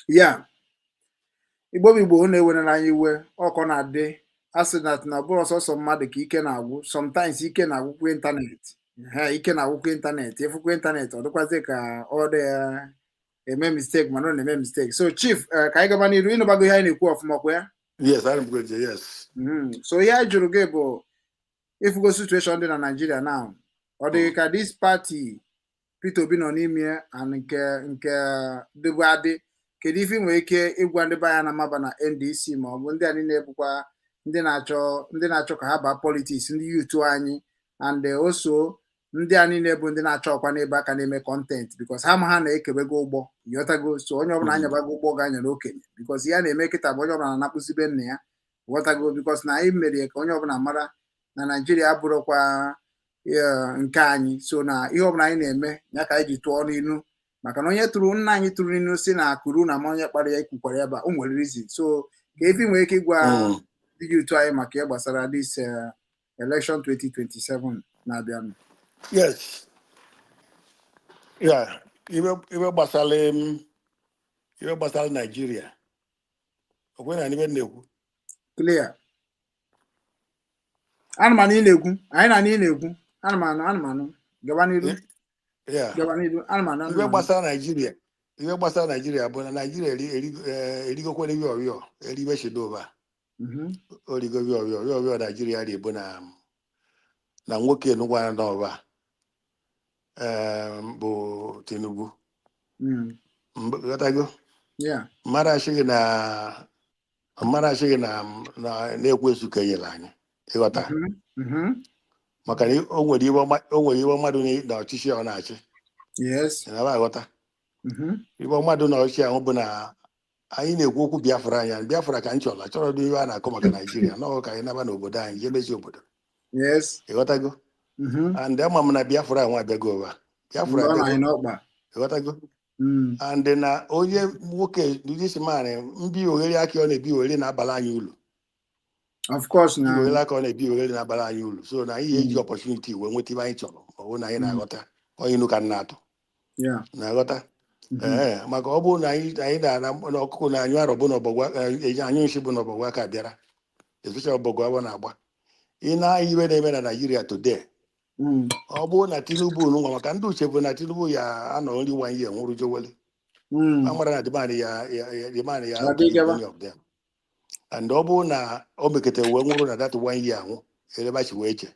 ya. Igbo bụ Igbo, unu ewerela anyị iwe. Ọkọ na-adị a sị na ọ bụrụ sọsọ mmadụ ka ike na-agwụ. Sometimes ike na-agwụkwa ịntanetị ha, ike na-agwụkwa ịntanetị. Ịfụkwa ịntanetị, ọ dịkwazi ka ọ dị eme mistake, mana ọ na-eme mistake. So chief, ka anyị gaba n'iru. Ịnụbago ihe anyị na-ekwu ọfụma, ọkwa ya? Yes, ana m goje, yes. So ihe anyị jụrụ gị bụ, ifugo situation dị na Nigeria now, ọ dịghị ka this party Peter Obi nọ n'ime and nke dịbu adị, kedu ife ị nwere ike ịgwa ndị be anyị na-amaba na NDC, ma ọ bụ ndị a niile bụkwa ndị na-achọ ka ha baa politics, ndị youth anyị, and also ndị a niile bụ ndị na-achọ ọkwa n'ebe aka na-eme content, because ha ma ha na-ekebego ụgbọ, ghọtago? So onye ọbụla anyabago ụgbọ ga-anyere okenye, because ya na-eme kịta bụ onye ọbụla na-anakpụzibe nna ya, ghọtago? Because na anyị merie ka onye ọbụla mara na Naijiria abụrụkwa nke anyị. So na ihe ọbụla anyị na-eme ya ka anyị ji tụọ n'ilu, maka na onye tụrụ nna anyị tụrụ n'ilu si na akụrụ na ma onye kpara ya ikwukwara ebe a, o nwere reason. So ka efi nwere ike ịgwa ndị youth anyị maka ihe gbasara this election 2027 na-abịanụ? Yes, yeah, ibe gbasara Naijiria, okwe na ibe m na-ekwu. Clear. Ana m anụ ị na-ekwu, anyị na-anụ ị na-ekwu. Ana m anụ, ana m anụ, gaba n'iru. Gaba n'iru, ana m anụ, ana m Ibe anụ. gbasara Naijiria, ibe gbasara Naijiria bụ na Naijiria erigokwere ihe ọrịọ eribe shidoba. Origo ihe ọrịọ ihe ọrịọ Naijiria ri bụ na nwoke nụgwara n'ọba bụ Tinubu. Ghọtago? Yeah. Mmadụ achịghị na na-ekwesu ka enyere anyị, ịghọta? Mhm. Mhm. Maka na o nwere iwe mmadụ na ọchịchị ọ na-achị. Ị na aghọta? Mhm. Iwe mmadụ na ọchịchị ahụ bụ na anyị na-ekwu okwu Biafra. Anyị Biafra ka anyị chọrọ, achọrọ dị iwe a na-akọ maka Naijiria n'ọgụ, ka anyị naba n'obodo anyị jee mezie obodo. Ịghọtago? Mhm. And ama m na Biafra nwa abịago ụwa, Biafra Mgbe ọ nọ abịago. anyị n'ọkpa. Ịghọtago? And na onye nwoke this man mbi oghere aka ọ na-ebi oghere na-abala anyị ulu. Of course na. Mbi oghere aka ọ na-ebi oghere na-abala anyị ulu, so na anyị ga-eji opportunity wee nweta ibe anyị chọrọ, ma ọ bụrụ na anyị na-aghọta onye inu ka m na-atụ. Na-aghọta? Mhm. Ee, maka ọ bụrụ na anyị na-ana n'ọkụkụ na anyụ arọ bụ n'ọbọgwụ eji anyụ nshi bụ n'ọbọgwụ aka bịara, especially ọbọgwụ abụ na-agba ị na-anya iwe na-eme na Naijiria today. Ọ bụrụ na Tinubu nwa, maka ndị uche bụ na Tinubu ya anọ nri one year nwụrụ jowele. Amara na demand ya demand ya Ọ dị gaba. many of them, and ọ bụrụ na o mekete wee nwụrụ na that one year anwụ elebachi wee che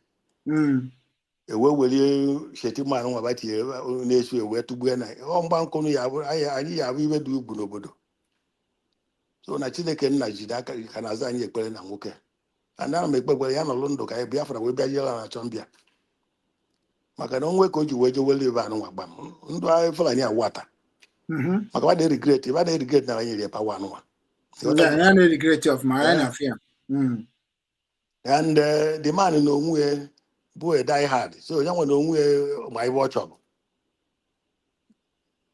ewe welie Shettima nwa batinye na-eso ewe tụgbuo na ọ mgba nkụnụ ya abụ anyị ya abụ iwe dị ugwu n'obodo. So na Chineke nna jide aka ka na-aza anyị ekpere na nwoke and ana m ekpe ekpere ya nọlụ ndụ ka anyị Biafra wee bịa jela na achọ mbịa, maka na onwe ka o ji wee jewele ebe anụ nwa gbam ndụ anyị Fulani awata. Maka ba na-regret, ba na-regret na anyị nyere power anụnwa. Yeah, ya na-regret ọfụma, anyị na-afụ ya. And the man na onwe ya bụ a die hard, so ya nwere onwe ya ma ibe ọ chọrọ,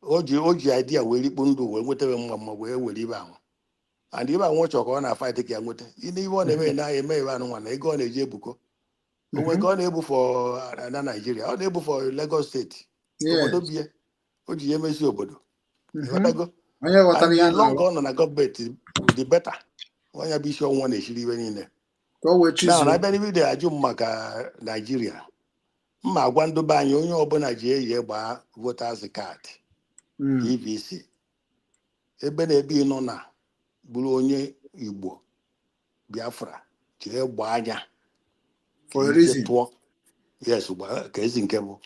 o ji idea wee rikpu ndụ wee nweta mma mma wee were ibe ahụ, and ibe ahụ ọ chọrọ ka ọ na-fight ka ya nweta ine ibe ọ na-eme na eme ibe anụ nwa na ego ọ na-eji ebuko onwe ka ọ na-ebu for na Naijiria, ọ na-ebu for Lagos Steeti obodo bie o ji ya emezi obodo. Ịghọtago? Onye ghọtara And ya the longer na ọ nọ na gọọmenti, the better. Onye bụ isi ọnwụnwa na-eshiri iwe niile. Ka o wee Na chizuo. Na-abịa n'ibe ide ajụ m maka Naijiria, mma agwa ndị be anyị, onye ọbụla ji eyi gbaa voters card, PVC, ebe na ebe ị nọ na bụrụ onye Igbo Biafra, jee gbaa anya For a ije reason. tụọ. Yes, ka ezi nke bụ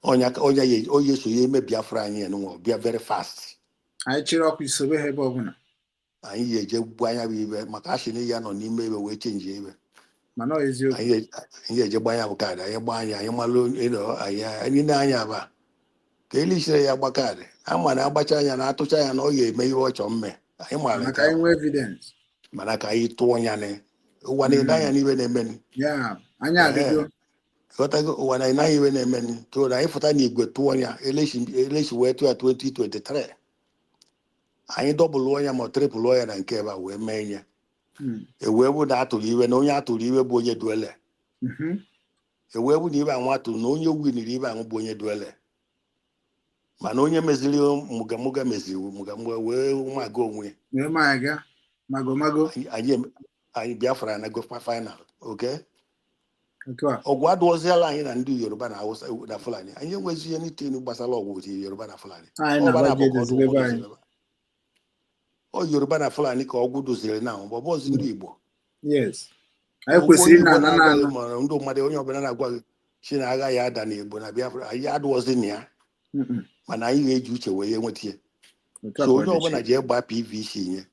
onye so ya eme Biafra anyị enunwa bịa very fast. Anyị chịrị ọkụ isobe ha ebe ọbụla. Anyị ga-eje gbuo anya bụ ibe maka asị na ya nọ n'ime ebe wee change ebe. Mana ọ eziokwu. Anyị ga-eje gbaa ya bụ kaadị, anyị gbaa anya, anyị malụ ịnọ anyị anyị na-anya ba ka elisiri ya gba kaadị ama na agbacha anya na atụcha ya na ọ ga-eme ihe ọ chọọ mme anyị maara mana nke ka anyị ahụ. nwee evidence. Mana ka anyị tụọ ya na ụwa na-ene anya n'ibe na-emeni. Ya anyị adịgo. Ghọtago? Ụwa na-ene anya ibe na-emeni tụọ na anyị fụta n'igwe tụọ ya eleshi wee tụọ ya 2023. Anyị double ya ma triple ya na nke ebe a wee mee ihe. Ewee bụ na atụrụ iwe na onye atụrụ iwe bụ onye duele. Ewee bụ na ibe anwụ atụrụ na onye winiri ibe anwụ bụ onye duele, mana onye meziri mugamuga meziri mugamuga wee maga onwe ya. Wee ma aga mago mago. Anyị Biafra na go final, okay? Otu a. Ọgwụ adụọziala anyị na ndị Yoruba na Hausa na Fulani. Anyị enwezi ihe nitin gbasara ọgwụ with Yoruba na Fulani. Anyị Ọba na-agba na-abụ ji ka ọdụ edoziri ebe ọgwụ anyị. doziri. Ọ Yoruba na Fulani ka ọgwụ doziri na ọ bụ ọzi ndị Igbo. Yes, anyị Okwu kwesịrị onye ịna Igbo ana na na-agwa gị ana. ma ndị mmadụ, onye ọbụla na-agwa gị si na agha ya ada na Igbo na Biafra, anyị adụọzi na ya. Mana anyị ga-eji uche wee nweta ya. Otu a So ka ọ onye dị. ọbụla Chi. jee gbaa PVC nye,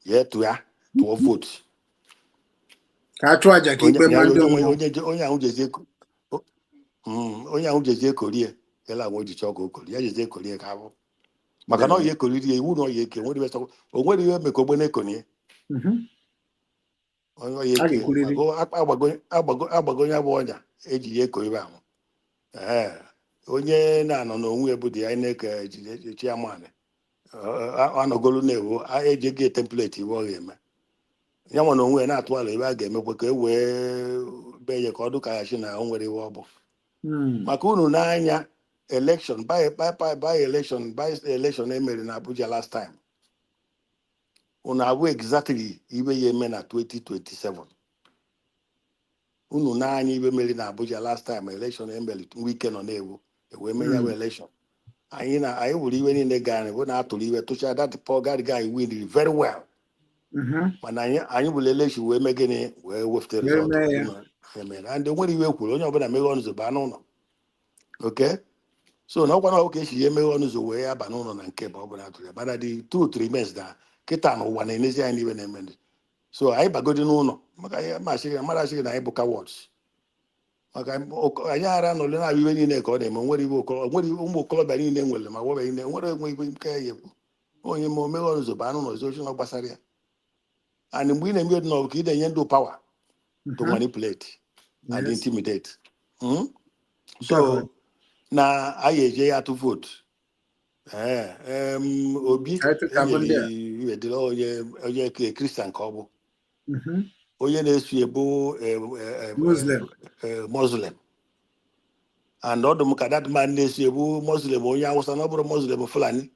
jee tụọ tụọ vote. Ka a chụọ aja ka onye ikpe ma ndị onye mmụọ. onye ahụ jezie onye ahụ jezie korie ele agwa o ji chọọ ka o korie ya, jezie korie ka abụ maka na ọ ya ekoriri ya iwu na ọ ya eke nwere iwe o nwere iwe meka ogbe na-ekonie. Onye ọ ya A eke ga-ekwurịrị. maka agbago ya bụ ọnya eji ya eko ibe ahụ. Ee, onye na-anọ n'onwe ya bụ dị INEC chairman anọgolu na-ewu eji ego template iwe ọ ga-eme ya nwa na onwe ya na-atụ alo ebe a ga-emekwa ka e wee bee ya ka ọ dị ka ya chi na o nwere iwe ọ bụ. Maka unu n'anya election by election emere na Abuja last time, unu abụ exactly ibe ya eme na 2027. Unu n'anya ibe mere na Abuja last time, election emere, Wike nọ na-ewu ewee mee ya bụ election. Anyị na anyị wuru iwe niile gara bụ na atụrụ iwe tụcha. That poor guy win very well. Mana anyị bụrụ election wee mee gịnị? Wee wefute Wee result. mee ya. Emere and nwere iwe kwuru onye ọbụla meghe ọnụ ụzọ baa n'ụlọ. Okay, so na ọkwa na ọ ka esi ya emeghe ọnụ ụzọ wee ya ba n'ụlọ na nke bụ ọ bụla atụrụ ya, mana the truth remains na kịta na ụwa na-enezi anyị n'iwe na-eme. So anyị bagodi n'ụlọ maka ihe ma asịghị mara asịghị na anyị bụ cowards, maka anyị ara nọle na-abụ iwe niile ka ọ na-eme. Nwere iwe nwere iwe ụmụ okorobịa niile nwere ma gbọbịa niile nwere enwe iwe nke ya ekwu onye ma o meghe ọnụ ụzọ baa n'ụlọ ozi na gbasara ya. And mgbe ị na-eme dị n'ọbụ ka ị na-enye ndị power to manipulate and intimidate. So na anyị eje ya atụ vote. Ee, Obi Anyị tụtabụ ndị a. enyere iwe dịrị onye Christian ka ọ bụ onye na-eso ebu Muslim. Muslim, and ọ dị m ka that man na-eso ebu Muslim onye Awụsa na ọ bụrụ Muslim Fulani.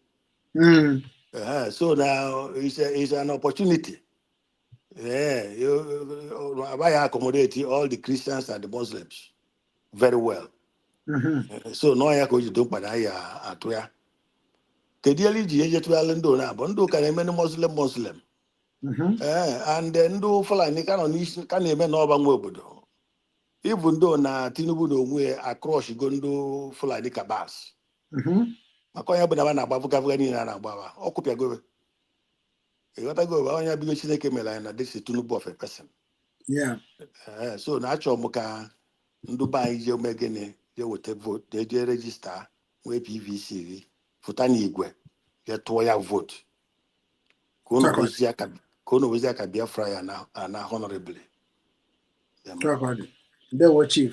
So now it's an opportunity. Yeah, abaghị accommodate all the Christians and the Muslims very well. So nọọ ya ka o ji do mkpa na ya atụ ya. Kedu ihe iji eje tụgharị ndị one abụọ ndị ụka na-eme ndị Muslim? Ee, and ndị Fulani ka nọ n'isi ka na-eme n'ọba nwe obodo ịbụ ndị na Tinubu na onwe ya acrushgo ndị Fulani cabals. Maka onye bụ na ba na-agba vụgavụga niile a na-agba ba ọ kụpịagobe, ịghọtago? Onye bigo Chineke mere anyị na this is Tinubu of a person. Ee, so na achọrọ m ka ndị be anyị jee mee gịnị? Jee weta vote, jee jee register, nwee PVC gị, fụta n'igwe, jee tụọ ya vote ka unu wezie aka Biafra ya na ana honorably. Chọkọdị. Ndewo, Chief.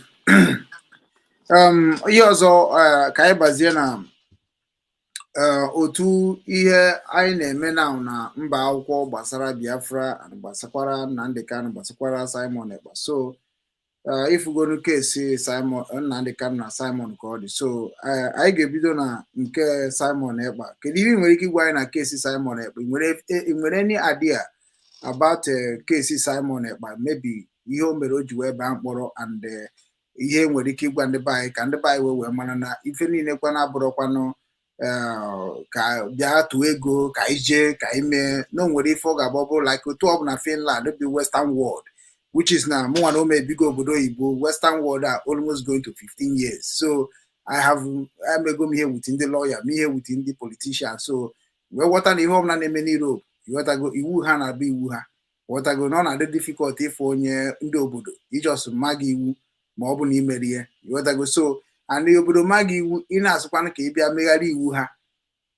Ihe ọzọ, ka anyị bazie na otu ihe anyị na-eme na mba akwụkwọ gbasara Biafra and gbasakwara Nnamdi Kanu, gbasakwara Simon Ekpa. So ifugonu case Simon Nnamdi Kanu na Simon ka ọ dị. So anyị ga-ebido na nke Simon Ekpa. Kedu ihe ị nwere ike ịgwa anyị na case Simon Ekpa? Ị nwere any idea about case Simon Ekpa, maybe ihe o mere o ji wee baa mkpọrọ and ihe nwere ike ịgwa ndị be anyị ka ndị be anyị wee mara na ife niile kwana abụrụkwanụ ka bịa tụọ ego ka anyị jee ka anyị mee na o nwere ife ọ ga-abụ ọ bụrụ like otu ọ bụ na Finland bi Western world, which is na mụnwa na ome ebigo obodo oyibo Western world a almost going to 15 years. So I have emego m ihe with ndị lawyer m, ihe with ndị politician, so wee ghọta na ihe ọbụla na-eme n'Europe, ịghọtago, iwu ha na-abụ iwu ha, ghọtago, na ọ na-adị difficult ịfụ onye ndị obodo ijos mma gị iwu ma ọ bụ na imeri ihe, ịghọtago? So and obodo ma gị iwu, ị na-asụkwanụ ka ị bịa megharị iwu ha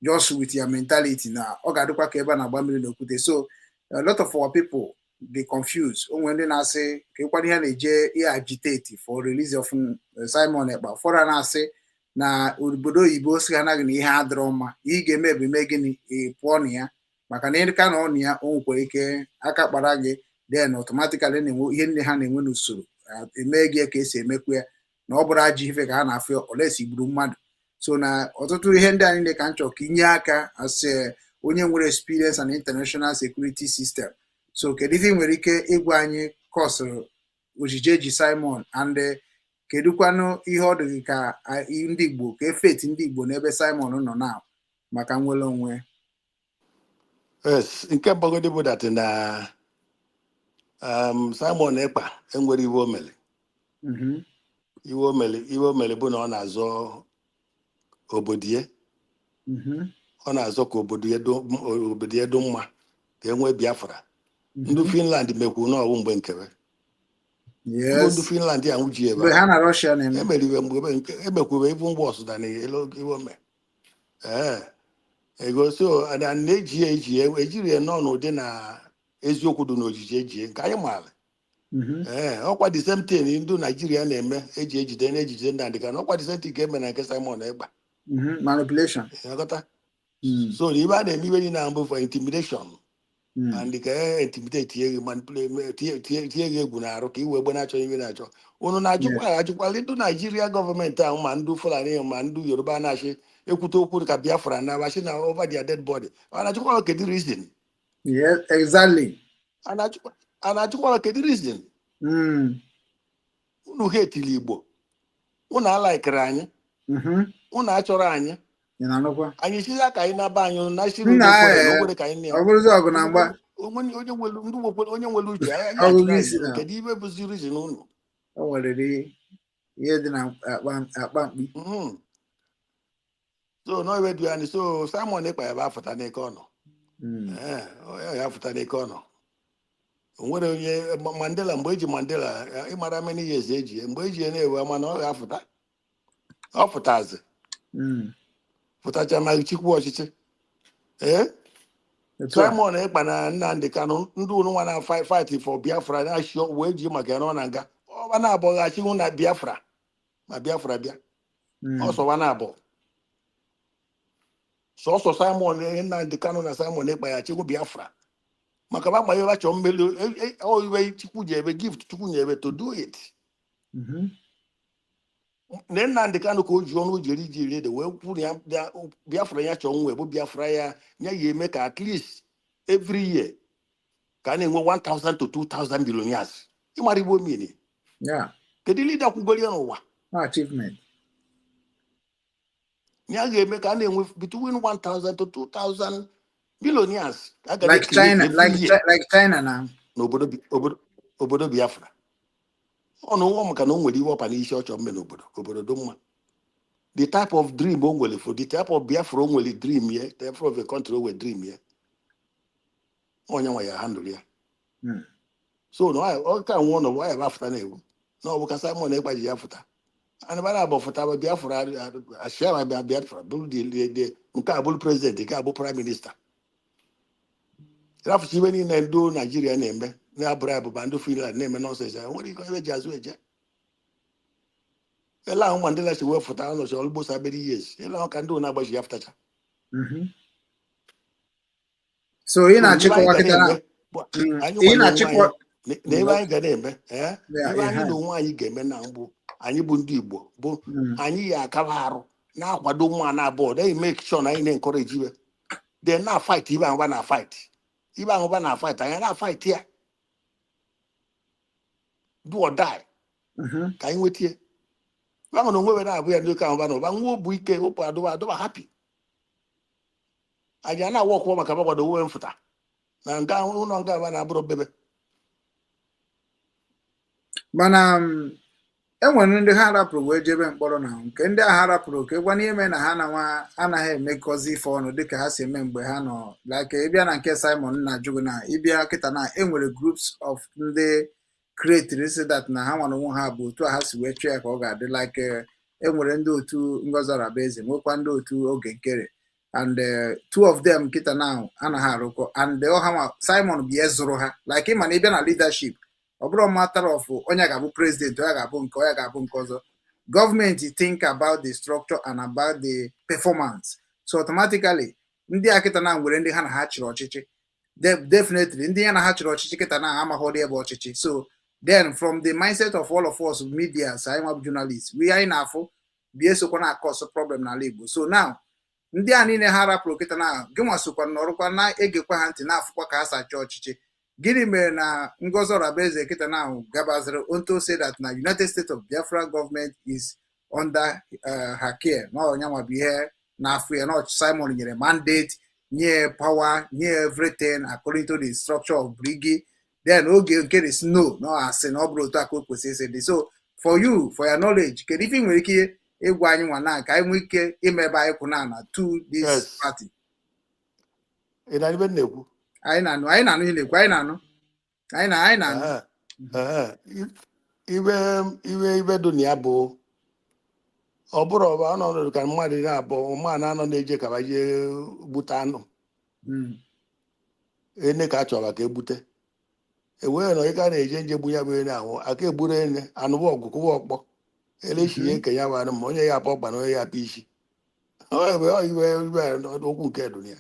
just with your mentality na ọ ga-adịkwa ka ebe a na-agba mmiri n'okwute. So a lot of our people dey confused. O nwere ndị na-asị ka ịkwado ihe na-eje ihe agitate for release of Simon Ekpa, ụfọdụ a na-asị Na obodo oyibo si ha anaghị na ihe adịrọ mma, ihe ị ga-eme bụ ime gịnị? Ị pụọ na ya, maka na ịka na ọ na ya, o nwekwara ike aka kpara gị. Then automatically na-enwe ihe ndị ha na-enwe n'usoro eme gị ka esi emekwa ya, na ọ bụrụ ajọ ife ka ha na-afụ olesi gburu mmadụ. So na ọtụtụ ihe ndị a niile ka m chọrọ ka inye aka as onye nwere experience and international security system. So kedu ife ị nwere ike ịgwa anyị kọsụrụ ojije eji Simon, and kedụkwanụ ihe ọ dị gị ka ndị Igbo, ka efeti ndị Igbo n'ebe Simon nọ na maka nnwere onwe? Yes, nke mbọgodi bụ that na Simon Ekpa enwere iwe o mere. Iwe o mere bụ na ọ na-azọ obodo ya. Ọ na-azọ ka obodo ya dị mma, ka e nwee Biafra. Ndị Finland mekwu n'ọwụ mgbe nkebe mbụ. Ndị Finland ahụ ji ebe mgbe ha na Russia na-eme. Emere iwe mgbe nke emekwube ibu mgbe ọsụda na elu iwe ome ee ego. So na na-eji ya eji ya ejiri ya nọ n'ụdị na eziokwu dị n'ojiji eji nke anyị maara. Ee, ọkwa the same thing ndị Naijiria na-eme, eji ejide na-ejide Nnamdi Kanu, ọkwa the same thing ka eme na nke Simon Ekpa. Manipulation. Ịghọta? So na ibe a na-eme ibe niile ahụ bụ for intimidation and ka e intimidate, tie gị, manipulate, tie gị egwu n'arụ ka i wee gbe na-achọ ibe na-achọ. Unu na-ajụkwa ajụkwala ndị Naijiria gọọmenti ahụ, ma ndị Fulani ma ndị Yoruba na-achị ekwute okwu ka Biafra na achị na over their dead body. A na-ajụkwala kedu reason? Yes, exactly. A na-ajụkwala kedu reason? Unu ha etili Igbo, unu alaikere anyị, unu achọrọ anyị. Ị na-anụkwa? Anyị sizi ka anyị naba anyị, unu na-achịrị Nna, unu ekwere na ee, o nwere ka anyị ọ bụrụzi ọgụ na mgba. Onye nwere ndị onye nwere uche anyị Ọgụgụ ajụrụ isi anyị na kedu ibe bụzi reason unu? O nwere ihe dị na akpa mkpi. So no iwe dị anyị. So Simon Ekpa ya bụ afụta n'ike ọ nọ. Ee, ọ ya afụta n'ike ọ nọ. O nwere onye Mandela, mgbe eji Mandela ịmara many years eji ya, mgbe eji ya na-ewe, mana ọ ga-afụta, ọ fụtazi fụtacha ma chikwu ọchịchị ee. Etu a. Simon Ekpa na Nnamdi Kanu, ndị unu nwa na fight for Biafra na-achị wee ji maka ya nọ na nga, ọba na-abọghachinwu na Biafra ma Biafra bịa. Ọsọ wa na-abọ sọsọ Simon Nnamdi Kanu na Simon Ekpa ya chịkwu Biafra, maka ba ma chọọ mmeli iwe Chukwu ji ebe gift Chukwu nyebe to do it. Na Nnamdi Kanu ka o ji ọnụ o jeri ji eri ede wee kwuru ya Biafra ya chọọ nwe bụ Biafra ya ya ya eme ka at least every year ka a na-enwe 1000 to 2000 billionaires. Ịmara igbo mmiri? Kedu leader kwugoro ya n'ụwa? No achievement. Ya ga-eme ka a na-enwe between 1000 to 2000 billionaires a ga Like na-create China, every like year like China now. n'obodo obodo Biafra. Ọ na ụwa maka na o nwere iwe ọpa n'isi ọ chọrọ mme n'obodo ka obodo dị mma. The type of dream o nwere for the type of Biafra o nwere dream ye, type of a country o nwere dream ye, onye nwe ya handle ya. So na ọ ka nwụọ n'ụwa ya bụ afụta na-ewu na ọ bụ ka Simon Ekpa ji ya fụta anabara abụ fụta bụ Biafra achịa ma bịa Biafra bụrụ the nke a bụrụ president, nke a bụ prime minister. Rafụcha ibe niile ndị Naijiria na-eme na-abụrụ abụba, ndị Finland na-eme nonsense ya nwere ike ebe ji azụ eje ele ahụ. Mandela si wee fụta ọnọchi almost how many years ele ahụ ka ndị na-agbaji ya fụtacha. So ị So ibe anyị na-achịkọwa ga kịta na na-eme bụ anyị ị nwa na onwe na-achịkwa anyị na ebe anyị ga na-eme ee ebe anyị na onwe anyị ga-eme na mbụ, anyị bụ ndị Igbo bụ anyị ya akaba arụ na-akwado nwa na abụọ na make sure na anyị na-encourage ibe, then na fight ibe ahụ ba na fight ibe ahụ ba na fight, anyị na fight ya do or die ka anyị nweta ya. Ebe ahụ na onwe we na-abụ ya ndị oke ahụ ba na ụba nwa obu ike ụpụ adụba adụba happy. Anyị a na-awa ọkwụkwọ maka gbagwado onwe mfụta na nke ahụ ụlọ nke aba na-abụrụ bebe. Mana e nwere ndị ha rapụrụ wee jebe mkpọrọ, na nke ndị ahụ ha rapụrụ ka ịgwa n'ihe mere na ha na nwa anaghị emekọzi ife ọnụ dịka ha si eme mgbe ha nọ, like ịbịa na nke Simon na ajụgụ na ịbịa kịta na enwere groups of ndị created si that na ha nwere onwe ha bụ otu a ha si wee chụọ ya ka ọ ga-adị, like enwere ndị otu Ngozi Orabueze, nwekwa ndị otu Oge Nkere, and two of them kịta now anaghị arụkọ, and ọha ma Simon bụ ihe zụrụ ha, like ịma na ịbịa na leadership, ọ bụrụ matter of onye ga-abụ president, onye ga-abụ nke, onye ga-abụ nke ọzọ. Gọọmenti think about the structure and about the performance. So automatically, ndị a kịta na nwere ndị ha na ha chịrị ọchịchị. Definitely, ndị ya na ha chịrị ọchịchị kịta na amaghọdị ebe ọchịchị. So then, from the mindset of all of us media, anyị nwa bụ journalists, we anyị na-afụ bịa esokwa na cause problem n'ala Igbo. So now, ndị a niile ha rapụrụ kịta na gị nwa sokwa nọrụkwa na-egekwa ha ntị, na-afụkwa ka ha sachi ọchịchị. Gịnị mere na Ngozi Orabueze kịta na gabaziri onto say that na United States of Biafra government is under her care, na ọnyanwa bụ ihe na-afụ ya, na Simon nyere mandate, nye power, nye everything according to the structure of BRGIE? Then oge nke is no no asị na ọ bụrụ otu a ka o kwesịrị isi dị. So for you, for your knowledge, kedu ife ị nwere ike ịgwa anyị nwa na ka anyị nwee ike ime ebe anyị kwụ na na to this party? Ị na ibe m na-ekwu? Anyị na-anụ, anyị na-anụ ihe na-ekwu, anyị na-anụ, anyị na-anụ. Ehe, ibe ibe dị na ya bụ, ọ bụrụ ọba ọnọdụ ka mmadụ na-abụ mmadụ na-anọ na-eje ka jee gbute anụ. Ene ka a chọrọ ka egbute, ewee nọ ịga na-eje nje gbu ya bụ ene ahụ aka egburu ene anụwa ọgụ kụwa ọkpọ elechi ya eke ya bụ anụ, ma onye ya apụ ọkpa na onye ya apụ isi. Ọ ebe ọ iwe iwe okwu nke dị na ya.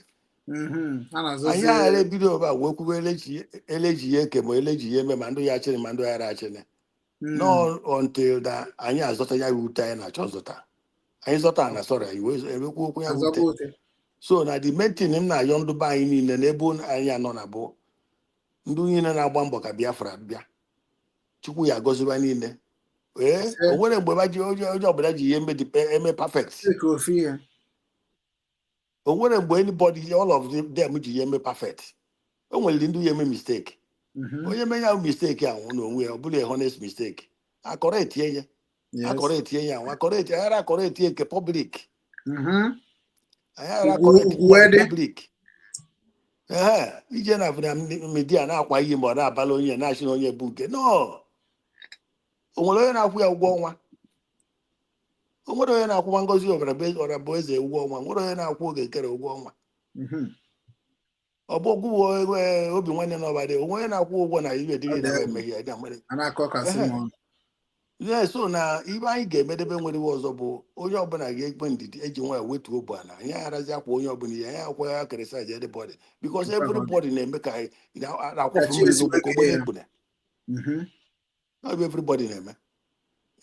A na-azọzi. Anyị aghara ebido ebe a wee kwube eleji ya eke, ma eleji ya eme, ma ndụ ya achịrị, ma ndụ ya achịrị. No, until that anyị azọta ya bụ ute anyị na-achọ zọta, anyị zọta na sọrọ anyị wee emekwu okwu ya bụ Azọba ute. ute. So na the main thing m na-ayọ ndụ be anyị niile n'ebe anyị anọ na bụ ndị niile na-agba mbọ ka Biafra bịa, Chukwu ya agọziba niile. Ee. Ise. O nwere mgbe ba ji onye ọbụla ji ihe eme eme perfect. Ka ofu ihe. O nwere mgbe anybody, all of them ji ihe eme perfect. O nwere ndị ya eme mistake. Onye menye ahụ mistake ahụ n'onwe ya, ọ bụrụ a honest mistake, akọrọ etie ya. Akọrọ etie ya ahụ, akọrọ etie aghara, akọrọ etie nke public. Anyị aghara Ugwu akọrọ etie ugwu nke dị. public. Ee, ije na media na-akwa iyi, ma ọ na-abala onye na-achị na onye bụ nke no. O nwere onye na-akwụ ya ụgwọ ọnwa? O nwere onye na-akwụwa Ngozi Ọra bụ eze ụgwọ ọnwa? Nwere onye na-akwụ Oge Nkere ụgwọ ọnwa? Ọ bụ ọgwụgwọ obi nwanne na ọbadị onwe onye na-akwụ ụgwọ na ibe Ọ dịrị dị na egwu. emeghe ya mere. A na-akọ kasị Ehe. m ọnụ. Yeah, so na ibe anyị ga-emedebe nwere iwe ọzọ bụ onye ọbụla ga-ekpe ndidi, eji nwayọ wetuo obu ala. Anyị agharazi akwa onye ọbụla ihe anyị akwa ya criticize everybody, because Nke ahụ dị. everybody na-eme ka anyị Ka na-akwụfu chi mmiri esi n'ugbo ka wee ogbenye kee ya. ekpune. Ọ bụ everybody na-eme,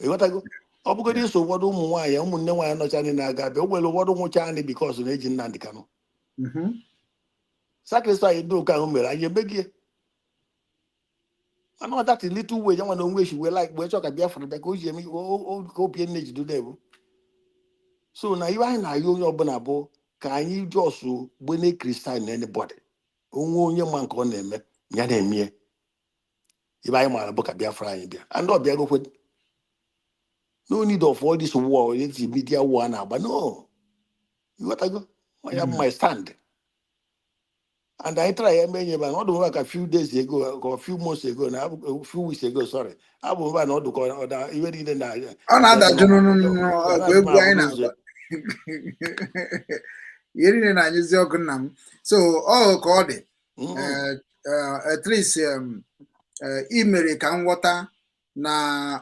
ịghọtago? Ọ bụgodị iso ụfọdụ ụmụ nwaanyị, ụmụnne nwaanyị nọcha anyị na-aga abịa, o nwere ụfọdụ nwụcha anyị because na-eji Nnamdị Kanụ. Sacrifice ndị ụka ahụ mere anyị emegie mana that little way ya nwa na onwe esi wee like wee chọọ ka Biafra bịa, ka o ji eme ka obi nne jido na-ebu. So na iwe anyị na-ayọ onye ọbụla bụ ka anyị just gbene criticize na anybody onwe onye ma nke ọ na-eme ya na-emie. Ibe anyị maara bụ ka Biafra anyị bịa, and ọ bịagokwe. No need of all this war, this media war a na-agba. No, ịghọtago? Ya bụ my stand, and anyị try ya eme nye ba na ọdụ mba ka few days ago or few months ago na a few weeks ago, sorry, abụ mba na ọdụ ka ọ da iwe niile na Ọ na-adajụ n'ụnụ ọgụ egwu anyị na-agba, ihe niile na-anyụzi ọkụ nna m. So ọ ka ọ dị. At least ị mere ka m ghọta na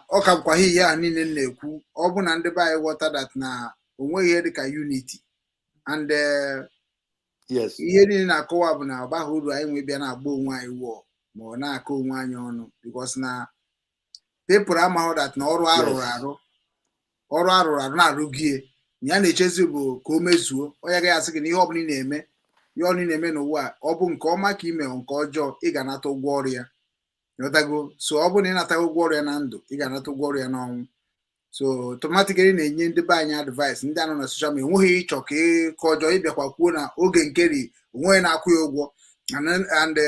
ọ ka bụkwa ihe a niile m na-ekwu. Ọ bụ na ndị be anyị ghọta that na o nweghị ihe dịka unity and ihe niile na-akọwa bụ na ọ baghị uru anyị nwe bịa na-agba onwe anyị wụọ, ma ọ na-akọ onwe anyị ọnụ, because na people amaghị that na ọrụ arụrụ arụ, ọrụ arụrụ arụ na-arụgie na ya na-echezi bụ ka o mezuo. Onye agaghị asị gị na ihe ọbụla ị na-eme, ihe ọbụla ị na-eme n'ụwa a, ọ bụ nke ọma ka ime, nke ọjọọ, ị ga-anata ụgwọ ọrụ ya. Ghọtago? So ọ bụrụ na ị nataghị ụgwọ ọrụ ya na ndụ, ị ga-anata ụgwọ ọrụ ya n'ọnwụ. So automatically na-enye ndị be anyị advice, ndị anọ na social media, enweghị ịchọ ka ịkọ ọjọọ, ịbịakwa kwuo na Oge Nkeri onweghị na-akwụ ya ụgwọ, and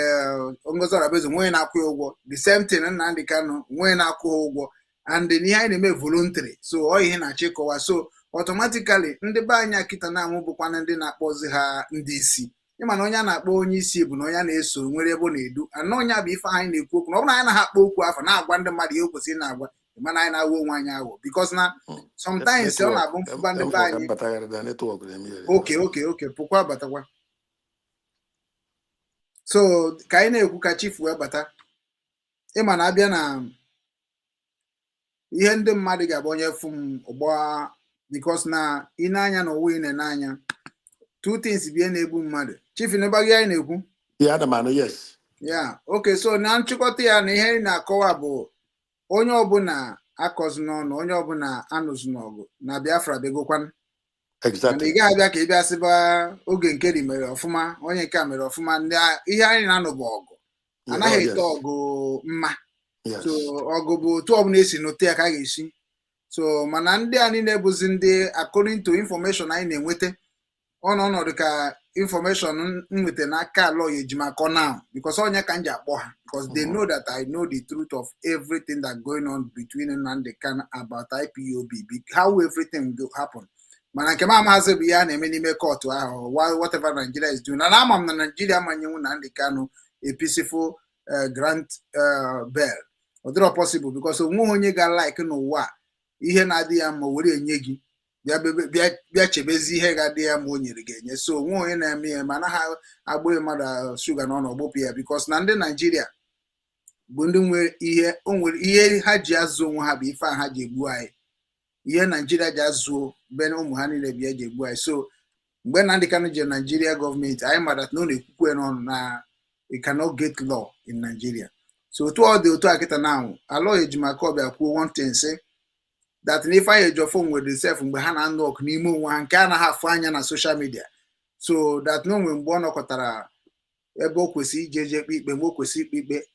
Ngozi Orabueze onweghị na-akwụ ya ụgwọ, the same thing Nnamdi Kanu onweghị na-akwụ ha ụgwọ, and ihe anyị na-eme voluntary. So ọ ihe na-achọ ịkọwa. So automatically, ndị be anyị akịta na-amụ bụkwana ndị na-akpọzi ha ndị isi. Ịma na onye a na-akpọ onye isi bụ na onye a na-eso nwere ebe ọ na-edu ana onye bụ ife anyị na-ekwu okwu na ọ bụrụ na anyị na-akpọ okwu afọ na-agwa ndị mmadụ ihe o kwesịrị na-agwa, mana anyị na-aghọ onwe anyị aghọ, because na sometimes ọ na-abụ mfụba ndị be anyị. Oke pụkwa batakwa. So ka anyị na-ekwu ka chief wee bata. Ịma na abịa na Ihe ndị mmadụ ga-abụ onye fụ m ọgba, because na ị na-anya n'ụwa, ị na-ene anya, two things bụ ihe na-egbu mmadụ. Chief, n'ịgbaghị anyị na-ekwu. Ya, ana m anụ, yes. Ya, okay. So na nchịkọta ya na ihe ị na-akọwa bụ onye ọbụla akọzi n'ọnụ, onye ọbụla anụzi n'ọgụ na Biafra bịagokwanụ mana ị gaghị abịa ka ị bịa sịba oge nkeri mere ọfụma, onye nke a mere ọfụma. Ndị ihe anyị na-anụ bụ ọgụ anaghị ete ọgụ mma. So ọgụ bụ otu ọbụla esi nụta ya ka a ga-esi. So mana ndị a niile bụzi ndị, according to information anyị na-enweta, ọ nọ ọnọdụ ka information m nweta n'aka lawyer Ejimakor now, because onye ka m ji akpọ ha, because they know that I know the truth of everything that going on between Nnamdi Kanu about IPOB, how everything go happen. Mana nke m amaghịzị bụ ihe a na-eme n'ime court ahụ, whatever Nigeria is doing. Na ama m na Nigeria amanyenwu Nnamdi Kanu a peaceful grant bail. Ọ dịrọ possible, because onweghị onye ga-like n'ụwa a ihe na-adị ya mma were enye gị, bịa bịa chebezi ihe ga-adị ya ma o nyere gị enye. So onwe onye na-eme ya ma anaghị agbụghị mmadụ shuga n'ọnụ ọgbụpụ ya, because na ndị Naijiria bụ ndị nwere ihe o nwere ihe ha ji azụ onwe ha bụ ife a ha ji egbu anyị. Ihe Naijiria ji azụ be ụmụ ha niile bụ ya ji egbu anyị. So mgbe Nnamdi Kanu jere Naijiria gọọmenti, anyị mara na ọ na-ekwukwe n'ọnụ na you cannot get law in Nigeria. So otu ọ dị otu a kịta na anwụ Aloy Ejimakor bịa kwuo one thing, sị that na Ifeanyi Ejiofor nwere sef mgbe ha na-anụ ọgụ n'ime onwe ha nke anaghị afụ anya na social media, so that na onwe mgbe ọ nọkọtara ebe o kwesịrị ije je kpe ikpe, mgbe o kwesịrị ikpe ikpe,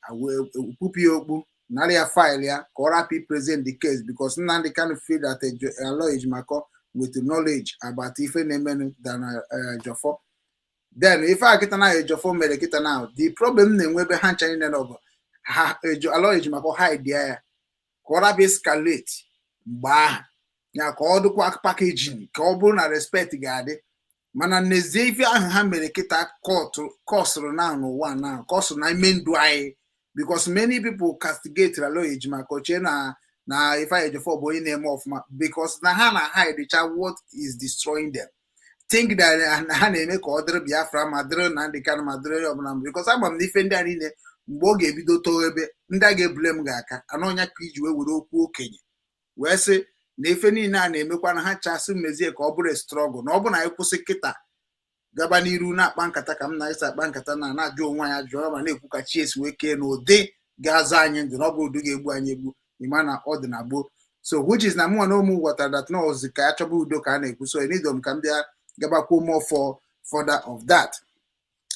kwupụ ya okpu, nara ya file ya ka ọ rapụ present the case, because Nnamdi Kanu feel that Aloy Ejimakor with knowledge about ife na-emenụ than Ejiofor. Then ife a kịta na Ejiofor mere kịta na the problem na-enwe ebe ha ncha niile nọ bụ ha Aloy Ejimakor hide ya ka ọ rapụ escalate mgbe ahụ ya, ka ọ dịkwa packaging, ka ọ bụrụ na respect ga-adị. Mana n'ezie, ife ahụ ha mere kịta kọsụrụ na n'ụwa na kọsụrụ na ime ndụ anyị, because many people castigate Aloy Ejimakor, chee na Ifeanyi Ejiofor bụ onye na-eme ọfụma, because na ha na hide cha what is destroying them, think that ha na-eme ka ọ dịrị Biafra ma dịrị Nnamdi Kanu ma dịrị onye ọbụla, because ama m na ife ndị a niile, mgbe ọ ga-ebido too ebe ndị a ga-ebule m ga-aka anụ ọnya ka iji wee were okwu okenye wee sị na ife niile a na-emekwa na ha chasị mezie ka ọ bụrụ struggle, na ọ bụ na anyị kwụsị kịta gaba n'iru na-akpa nkata ka m na-esi akpa nkata na na-ajụ onwe anyị ajụọ ma na-ekwu ka chi esi wee kee na ụdị ga-aza anyị ndụ, na ọ bụ ụdị ga-egbu anyị egbu. Ịma na ọ dị na gboo. So which is na mụnwa na ụmụ ghọtara that na ozi ka ya chọba udo ka a na-ekwu. So enidom m ka m bịa gabakwuo more for further of that.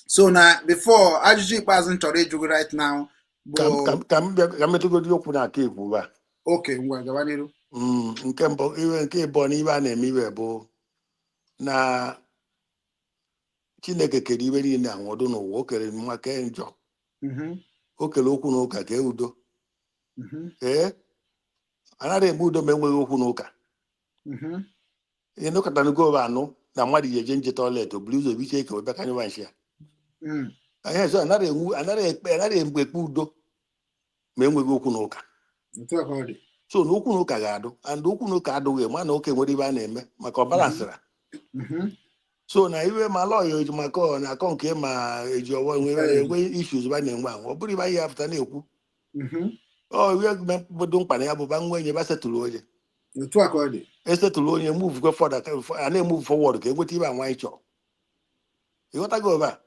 So na before ajụjụ ikpeazụ m chọrọ ịjụ gị right now bụ Ka m bịa ka m metụgodi okwu na aka ekwu a. Okay, ngwa, gaba n'iru. Nke mbụ, iwe nke ịbụọ na iwe a na-eme iwe bụ na Chineke kere iwe niile anwụdụ n'ụwa. O kere mma, kee njọ. O kere okwu na ụka, kee udo. Ee, anaghị eme udo ma enweghị okwu na ụka. Ihe nụkọtanago anụ na mmadụ ji eje nje toilet, o buru ụzọ biche eke wee kanyụwa nshi ya. Ihe so anaghị enwu, anaghị ekpe, anaghị ekpe ekpe udo ma enweghị okwu na ụka. Otu a ka ọ dị. So na okwu na ụka ga-adụ, and okwu na ụka adụghị ma na ụka nwere ibe a na-eme maka ọ balansịra. So na iwe ma lọya Ejimakor na akọ nke ma eji ọwọ enwe enwe issues ba na-enwe ahụ, ọ bụrụ ibe anyị apụta na-ekwu. Ọ iwe bodo mkpa na ya bụ ba nwa enye ba setụrụ onye. Otu a ka ọ dị. Esetụrụ onye, move go forward, a na-emove forward ka enweta ibe anwa anyị chọrọ. Ịghọtago ebe a?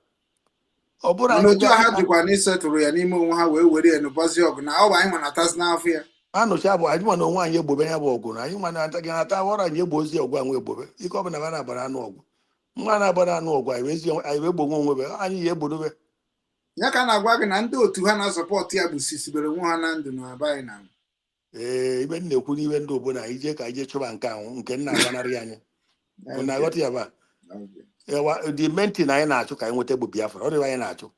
Ọ bụrụ Mana anyị otu a ha bịa jikwa na ịsetụrụ ya n'ime onwe ha wee were ya nụbazie ọgụ na ọ bụ anyị nwa na-atazi n'afọ ya. Anụcha bụ anyị nwa na onwe anyị egbobe ya bụ ọgụ, na anyị nwa na-ata gị na-ata ọrụ anyị egbo ozi ọgụ anwa egbobe ike ọ bụla ba na-agbara anụ ọgụ, nwa na-agbara anụ ọgụ, anyị wee anyị wee gbonwe onwe be anyị ya egbodobe. Ya ka a na-agwa gị na ndị otu ha na-asọpọtụ ya bụ sisibere onwe ha na ndụ na be anyị na Ee, ibe m na-ekwu n'ibe ndị obodo anyị jee ka anyị jee chụba nke ahụ nke nna agbanarị anyị bụ na aghọta ya ba ewa. The main thing anyị na-achụ ka anyị nweta bụ Biafra. Ọ dịghị anyị na-achụ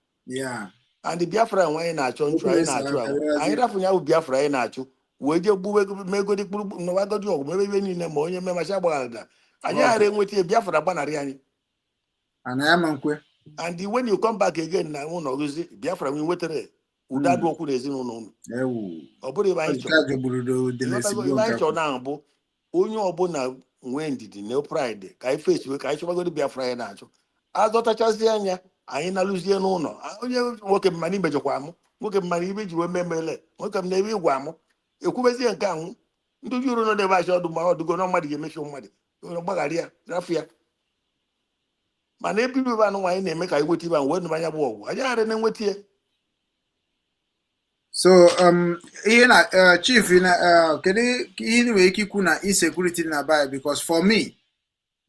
and Biafra nwe anyị na-achọ nchụ anyị na-achụ ahụ anyị rafụ ya bụ Biafra anyị na-achụ wee jee gbuwe megodi kpụrụ nọwagodi ọgụ mebe ibe niile ma onye memacha gbaghara anyị ghara enweta ya, Biafra gbanarị anyị. Ana ya ma nkwe. And when you come back again na ụlọ gụzi Biafra nwe nwetara udo adụ okwu na ezinụlọ unu. Ewu. Ọ bụrụ ibe anyị Nke chọrọ a jọgburu dị na. Ịghọtago? esigbo Ibe anyị nke chọrọ na bụ onye ọbụla nwee ndidi na pride ka anyị fesi ka anyị chọbagodi Biafra anyị na-achọ, azọtachazie anya anyị nalụzie n'ụlọ. Onye nwoke mma na imejọkwa amụ, nwoke mma na ibe ji wee memele, nwoke m na ebe ịgwa amụ ekwubezie nke anwụ. Ndị juru nọ n'ebe achị ọdụ ma ọdụgo na mmadụ ga-emechi mmadụ gbaghara ya, rafu ya. Mana ebe ibe anụ nwaanyị na-eme ka anyị nweta ibe ahụ wee nụba anya bụ ọgwụ, anyị ghara na-enweta ya. So ihe na chief na kedu ihe ị nwere ike ikwu na insecurity na be anyị? Because for me,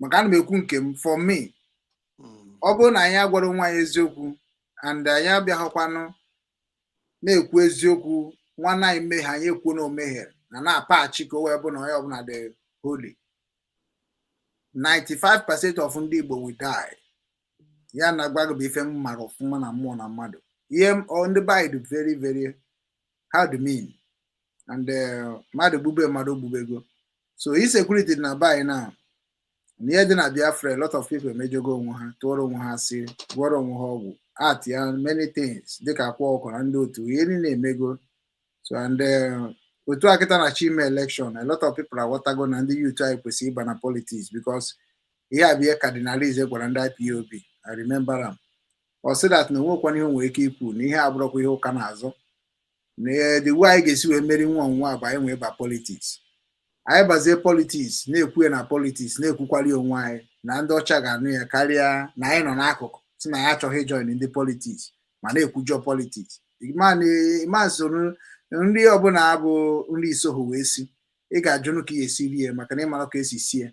maka ana m ekwu nke m, for me, ọ bụrụ na anyị agwara onwe anyị eziokwu and anyị abịaghịkwanụ na-ekwu eziokwu, nwanne anyị mmehie, anyị ekwuo na o mehiere na na-apachi ka o wee bụ na onye ọbụla dị holy, 95% of ndị Igbo will die. Ya na gwa gị bụ ife m mara ọfụma na mmụọ na mmadụ ihe ndị be anyị dị very very how do mean and mmadụ gbube mmadụ gbubego. So insecurity dị na be anyị na na ihe dị na Biafra. A lot of people emejogo onwe ha, tụọrọ onwe ha asị, gwọrọ onwe ha ọgwụ at ya, many things dịka akwa ọkụ na ndị otu ihe niile emego. So and otu a kịta na chime election, a lot of people aghọtago na ndị youth anyị kwesịrị ịba na politics, because ihe a bụ ihe Cardinal Eze gwara ndị IPOB. I remember am, ọ sị that na onwekwana ihe o nwere ike ikwu na ihe abụrụkwa ihe ụka na-azụ, na the way anyị ga-esi wee meri nwa ọnwụnwa bụ anyị wee ba politics. Anyị bazie politics, na-ekwu ya na politics, na-ekwukwali onwe anyị na ndị ọcha ga-anụ ya karịa na anyị nọ n'akụkụ si na ya achọghị join ndị politics ma na-ekwujọ politics. Ma soro nri ọbụla bụ nri isoho wee si, ị ga-ajụnụ ka ị esi rie, maka na ịmara ka esi sie,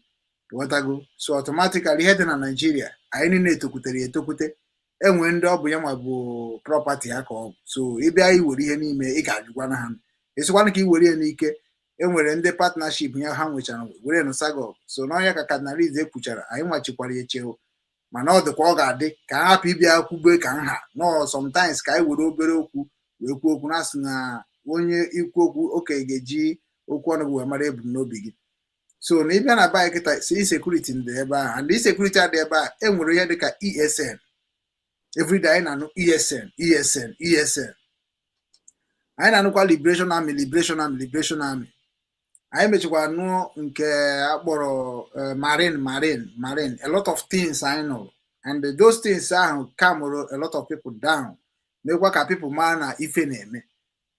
ghọtago? So automatically, ihe dị na Naijiria, anyị niile etokwutere ya etokwute. Enwee ndị ọ bụ ya nwa bụ property ha ka ọ bụ. So ịbịa iwere ihe n'ime, ị ga-ajụkwana ha, esikwana ka i were ya n'ike. Enwere ndị partnership ya ha nwechara were nụsago. So n'ọnya ka Cardinal Eze kwuchara, anyị nwachikwara ya echeo, mana ọ dịkwa ọ ga-adị ka ha hapụ ịbịa kwube ka nha nọ. Sometimes ka anyị were obere okwu wee kwuo okwu, na-asị na onye ikwu okwu okenye ga-eji okwu ọnụ gị wee mara ebumnobi gị. So na ịbịa na be anyị kịta, insecurity dị ebe ahụ, and insecurity adị ebe a. Enwere ihe dịka ESN. Everyday anyị na-anụ ESN, ESN, ESN. Anyị na-anụkwa Liberation Army, Liberation Army, Liberation Army. Anyị mechikwara nụọ nke akpọrọ Marine, Marine, Marine. A lot of things anyị nụrụ, and those things ahụ calmụrụ a lot of people down, mekwa ka people mara na ife na-eme.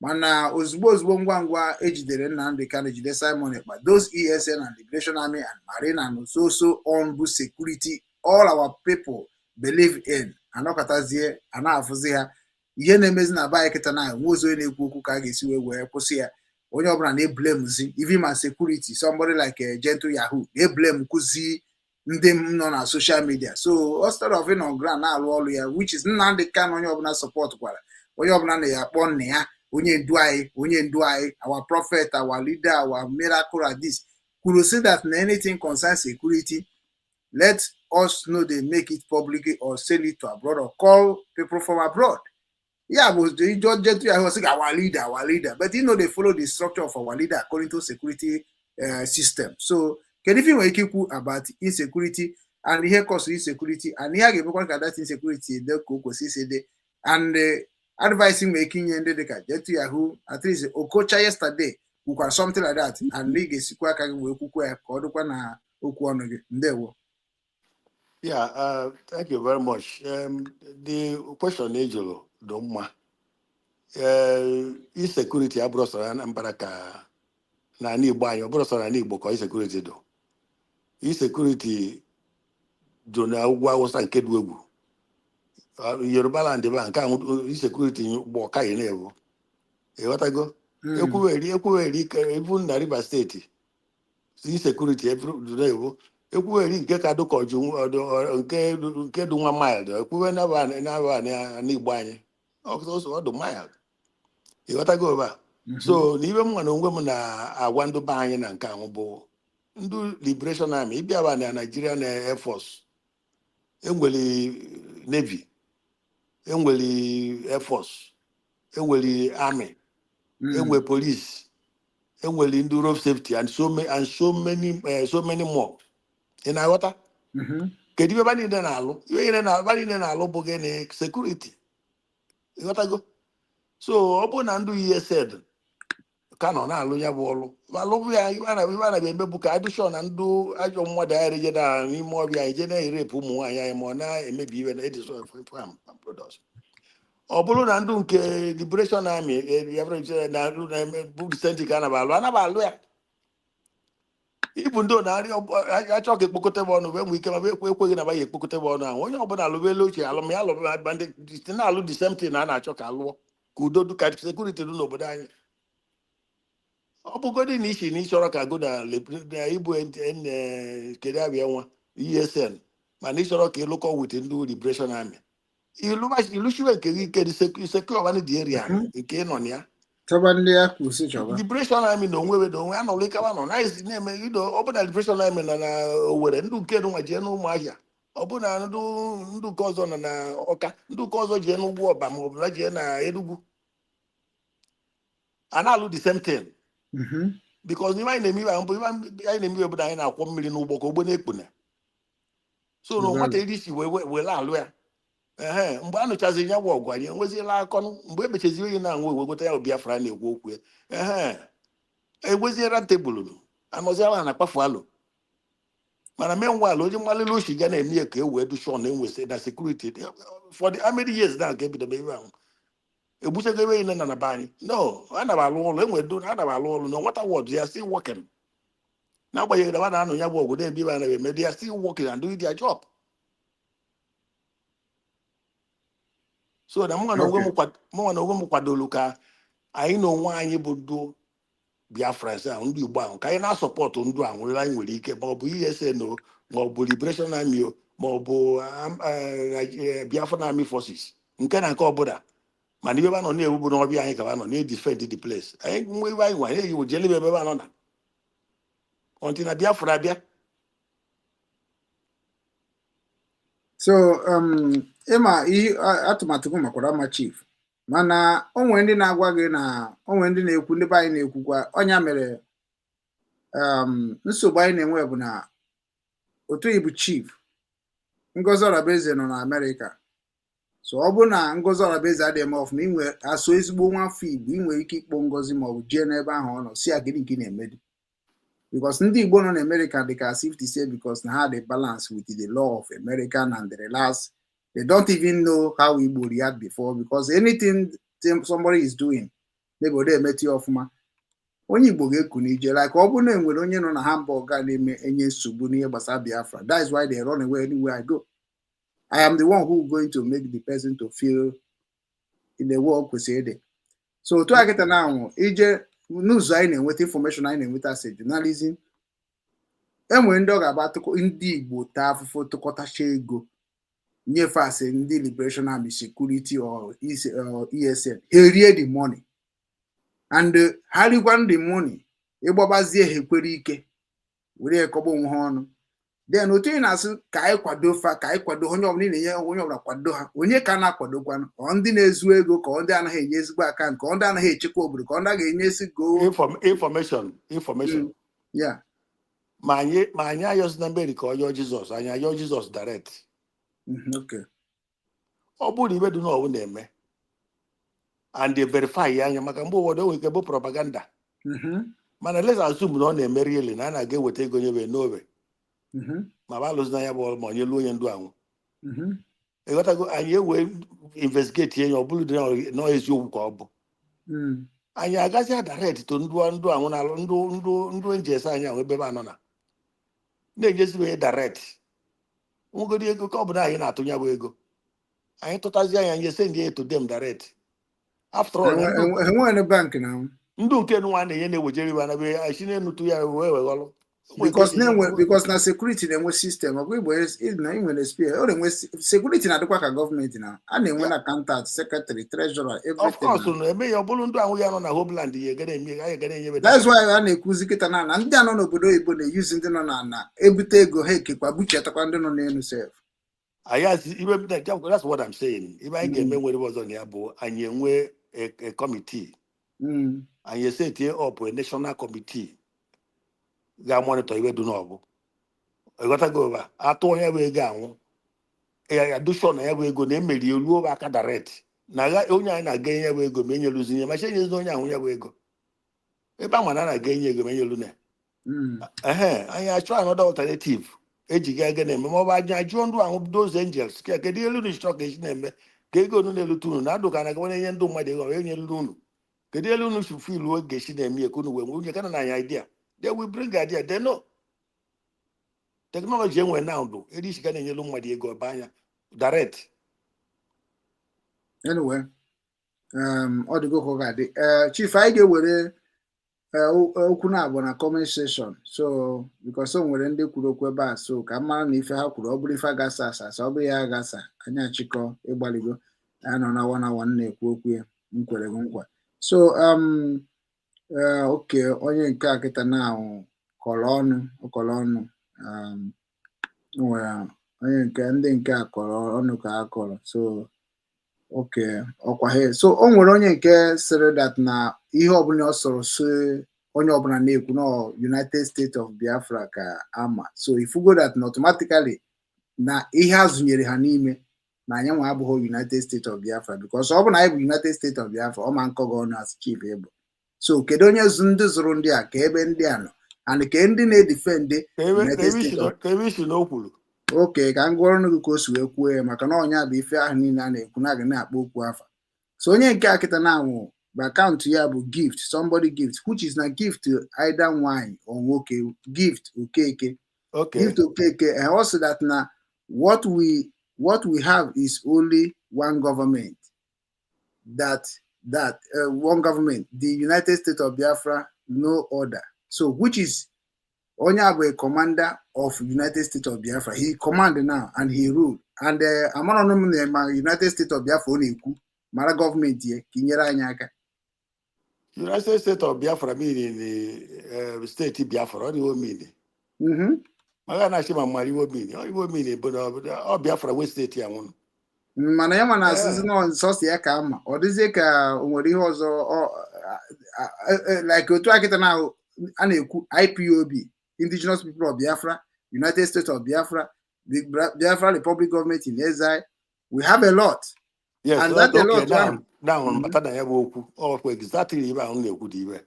Mana ozugbo ozugbo, ngwa ngwa ejidere Nnamdi Kanu, jide Simon Ekpa, those ESN and Liberation Army and Marine and so so on bụ security all our people believe in, anọkọtazie a na-afụzi ha. Ihe na-emezi na be anyị kịta na nwe ozi onye na-ekwu okwu ka a ga-esi wee kwụsị ya. Onye ọbụla na-eblamezi even ma security, somebody like Gentle Yahoo na-eblame kụzi ndị m nọ na social media. So instead of ịnọ ground na-arụ ọrụ ya, which is Nnamdi Kanu, onye ọbụla support kwara, onye ọbụla na ya akpọ nna ya onye ndu anyị, onye ndu anyị, our prophet, our leader, our miracle at this, kwuru say that na anything concerns security, let us know, they make it public or sell it to abroad or call people from abroad. Yeah, but the Gentle Yahoo say our leader, our leader, but you know they follow the structure of our leader according to security system. So kedu ife nwere ike ikwu about insecurity and ihe cause insecurity and ihe a ga-emekwa ka that insecurity dị ka o kwesịrị isi dị, and advice nwere ike inye ndị dịka Gentle Yahoo? At least Okocha yesterday kwukwara something like that, and ị ga-esikwa aka gị wee kwukwa ya ka ọ dịkwa na okwu ọnụ gị. Ndewo. Yeah, thank you very much. The question ị jụrụ dị mma. Insecurity abụrụ sọ na Anambra ka n'ala Igbo anyị, ọ bụrụ sọ n'ala Igbo ka insecurity dị. Insecurity dị na ugwu Awụsa nke dị egwu. Yoruba land ebe a nke ahụ insecurity gba ọkaghị na-ewu. Ịghọtago? Ekwuweri ekwuweri ike ebu na Rivers State, insecurity dị na-ewu. Ekwuweri nke ka dụka ọjụ nke dị nwa mild, ekwuwe naba naba n'Igbo anyị ọsọ ọ dị mild. Ịghọtago ebe a? So na ibe m nwa na onwe m na-agwa ndị be anyị na nke ahụ bụ ndị Liberation Army ịbịaba na Nigeria na Air Force, enwere Navy, enwere Air Force, enwere Army, enwere police, enwere ndị road safety and so many and so many more. Ị na-aghọta? Kedu ibe ba niile na-alụ? Ibe niile na ba niile na-alụ bụ gịnị? Security. Ịghọtago? So ọ bụrụ na ndị ESN ka nọ na-alụ ya bụ ọlụ, alụ ya, ibe a na-eme bụ ka adịshọn na ndị ajọ mmadụ anyị je na n'ime ọbịa anyị je na-erepụ ụmụ nwaanyị anyị ma ọ na-emebi ibe na edison farm products. Ọ bụrụ na ndụ nke Liberation Army na bụ recent ka anaba alụ anaba alụ ya. Ibu ndị na-arị achọ ka ekpokọta ebe ọnụ wee nwee ike, ma ekweghị na ya ekpokọta ebe ọnụ ahụ. Onye ọbụla alụbela ochie alụm ya alụba, ndị site na-alụ the same thing na a na-achọ ka alụọ ka udo dị, ka security dị n'obodo anyị. Ọ bụgodị na isi na ịchọrọ ka go na ịbụ kedu abịa nwa ESN, mana ịchọrọ ka ịlụkọ with ndị Liberation Army, ịlụchiwe nke gị ike dị secure one dị area nke ị nọ na ya. Chọba ndị ya kwụsị chọba. Liberation Army na onwe na onwe anọlụ ikawa nọ na na-eme ido. Ọ bụ na Liberation Army nọ na Owerri, ndị nke nwa jee n'Ụmụahịa. Ọ bụ na ndị nke ọzọ nọ na Ọka, ndị nke ọzọ jee n'Ugwu Ọba, ma ọ bụ na jee na Enugu, a na-alụ the same thing. Because n'ime anyị na-eme ibe ahụ bụ ibe anyị na-eme ibe bụ na anyị na-akwọ mmiri n'ụgbọ ka ogbe na-ekpune so na nwata iri isi wee were alụ ya. Ehe, mgbe a nụchazi ya bụ ọgụ, anyị enweziela akọnụ. Mgbe emechaziri onye na-anwụ ewegote ya bụ Biafra na-ekwu okwu ya. Ehe, egweziera tebụl anọziala na akpafu alụ. Mana meanwhile, onye mmalili ochi ga na-eme ya ka e wee du sure na enwesị na security for the how many years now ka ebido ebe ahụ egbuchago ebe niile na be anyị. No, ana m alụ ụlọ enwe do, ana m alụ ụlọ na nwata ward ya still working, n'agbanyeghị na ba na-anụ ya bụ ọgụ na-ebi ebe a na-eme, they are still working and doing their job. So na mụnwa na onwe m mụnwa na onwe m kwadoro ka anyị na onwe anyị bụ ndụ Biafrans ahụ, ndị Igbo ahụ, ka anyị na-asọpọtụ ndụ ahụ nwere anyị nwere ike, ma ọ bụ ESN o, ma ọ bụ Liberation Army o, ma ọ bụ Biafran Army Forces, nke na nke ọbụla. Mana ibe ebe a nọ na-ewu bụ n'ọbịa anyị ka ba nọ na-edefend the place. Anyị nwe ebe anyị nwe anyị eyiwo jele ebe ebe a nọ na until na Biafra abịa. So ịma ihe atụmatụ gị makwara mma, chief, mana o nwere ndị na-agwa gị na o nwere ndị na-ekwu, ndị be anyị na-ekwukwa ọnya mere nsogbu anyị na-enwe bụ na otu bụ chief Ngozi Orabueze nọ na Amerịka. So ọ bụrụ na Ngozi Orabueze adịghị eme ọfụma, inwe asụ ezigbo nwa afọ Igbo, ị nwere ike ịkpọ Ngozi ma ọ bụ jee n'ebe ahụ ọ nọ si ya gịnị ka ị na-emedi, because ndị Igbo nọ na America dị ka as if to say because na ha dị balance with the law of American and relax. They don't even know how Igbo react before, because anything somebody is doing, maybe ọ na-emetụ ya ọfụma, onye Igbo ga-eku n'ije. Like ọ bụrụ na enwere onye nọ na Hamburg ga na-eme enye nsogbu n'ihe gbasara Biafra, that is why they run away. Anywhere I go, I am the one who going to make the person to feel in the world kwesịrị ịdị. So otu a kịta na anwụ ije n'ụzọ anyị na-enweta information, anyị na-enweta as a journalism, enwere ndị ọ ga-agba tụkọ ndị Igbo taa afụfụ tụkọtacha ego nyefe asị ndị Liberation Army security or ESN, ha erie the money and ha rikwa the money, ịgbabazie ha ekwere ike were ekọgba onwe ha ọnụ. Then otu ị na-asị ka anyị kwado fa, ka anyị kwado onye ọbụla ị na-enye, onye ọbụla kwado ha, onye ka na-akwadokwanụ? Ọ ndị na-ezu ego, ka ọ ndị anaghị enye ezigbo aka, nke ọ ndị anaghị echekwa obodo, ka ọ ndị a ga-enye esi go? Information. Ma anyị ayọzi na Mary ka ọ yọọ Jizọs, anyị ayọọ Jizọs direct. Ọ bụrụ na ibe dị n'ọwụ na-eme and they verify ya anya, maka mgbe ụfọdụ o nwere ike bụ propaganda. Mana let's assume na ọ na-eme really, na a na-aga eweta ego nyebe n'obe, ma ba alụzi na ya bụ ma onye luo onye ndu anwụ. Ịghọtago? Anyị ewee investigate ya, ọ bụrụ dị na eziokwu ka ọ bụ, anyị agazi direct to ndụ ndụ anwụ na ndụ ndụ ndụ njes anyị ahụ ebe ebe a nọ na na-enyezi onye direct nwegodi ego ka ọ bụ na anyị na-atụ ya bụ ego, anyị tụtazi anya nye send ya to them direct. After all, na Enweghị bank na ndụ nke nwa na-enye na-ewejere ibe anabe anyị na-enutu ya wee weghọrọ. Because na-enwe, because na security na-enwe system. Ọ bụ Igbo na ị nwere experience, ọ na-enwe security na-adịkwa ka gọọmenti na a na-enwe na accountant, secretary, treasurer, of everything. course na eme ya ọ bụrụ ndụ ahụ ya nọ na homeland ya egara eme, anyị egara enyebe. That's why a na-ekwuzi kịta na ndị a nọ n'obodo oyibo na-eyuzi ndị nọ na na ebute ego ha ekekwa buchetakwa ndị nọ n'elu sef. Anyị asị ibe that's what I'm saying. Ibe anyị ga-eme nwere ebe ọzọ na ya bụ anyị enwe a committee. Anyị esetie up a national committee ga-amonitor ibe dị n'ọbụ. Ịghọtago? Ebe atụ onye bụ ego anwụ ya ya dushọ na ya bụ ego na emeri eruo aka direct na onye anyị na-aga enye ya bụ ego ma enyeluzi nye ma enyezi onye ahụ ya bụ ego ebe a ma na a na-aga enye ego ma enyelu na ya. Ehe, anyị achọ another alternative eji ga ego na-eme, ma ọ bụ anyị ajụọ ndụ ahụ, those angels, ka kedu elu unu chọrọ ka esi na-eme ka ego unu na-elute unu na adụ ka na gawa enye ndụ mmadụ ego enyelu unu, kedu elu unu si filu oge esi na-eme ya ka unu wee nwee onye kana na anyị idea. They will bring idea, they know. Technology enwere now bụ eri isi ga na-enyelu mmadụ ego ọba anya direct. Anyway, ọ dịgo ka ọ ga-adị. Ee, chief, anyị ga-ewere okwu na-abụ na comment section, so because o nwere ndị kwuru okwu ebe a, so ka m mara na ife ha kwuru, ọ bụrụ ife a gasa asa asa, ọ bụrụ ya agasa, anyị achịkọ ịgbaligo. Anyị nọ na one hour na-ekwu okwu ya, m kwere gị nkwa. So oke onye nke a kịta na kọrọ ọnụ, ọ kọrọ ọnụ. O nwere onye nke ndị nke a kọrọ ọnụ ka a kọrọ, so okay, ọkwa he. So o nwere onye nke sịrị that na ihe ọbụla ọ sọrọ si onye ọbụla na-ekwu na United States of Biafra ka ama. So ifugo that na automatically na ihe a zụnyere ha n'ime na anyị nwa abụghị United States of Biafra, because ọ bụ na anyị bụ United States of Biafra, ọ ma nkọ gị ọnụ as chief ịbụ. So kedu onye zụ ndị zụrụ ndị a, ka ebe ndị a nọ and ka ndị na-edefend Ka ebe ka United ebe States isi of ka ebe isi na o kwuru. Oke, ka m gụọrọ gị ka o si wee kwuo ya, maka na ọnya bụ ife ahụ niile a na-ekwu na aga na-akpọ okwu afa. So onye nke a kịta na-anwụ bụ account ya bụ Gift, somebody Gift, which is na Gift either nwanyị or nwoke, Gift Okeke. Gift Okeke, and also that na what we have is only one government, that one government, the United States of Biafra, no other. So which is onye a bụ a commander of United States of Biafra. He command now and he rule and amara m na ma United States of Biafra ọ na-ekwu mara gọọmenti ya ka i nyere anyị aka. United States of Biafra meaning steeti Biafra, ọ dị iwe meaning. Maka na-achị ma mara iwe meaning, ọ iwe meaning bụ na ọ Biafra wee steeti ya nwụrụ. Mana ya ma na asịsị nọ nsọsọ ya ka ama, ọ dịzie ka o nwere ihe ọzọ like otu akịta na a na-ekwu IPOB, Indigenous People of Biafra, United States of Biafra, the Biafra Republic Government in Exile. We have a lot. Yes. And that a lot Now ahụ. Now bata na ya bụ okwu, ọ exactly ibe ahụ m na-ekwu dị ibe.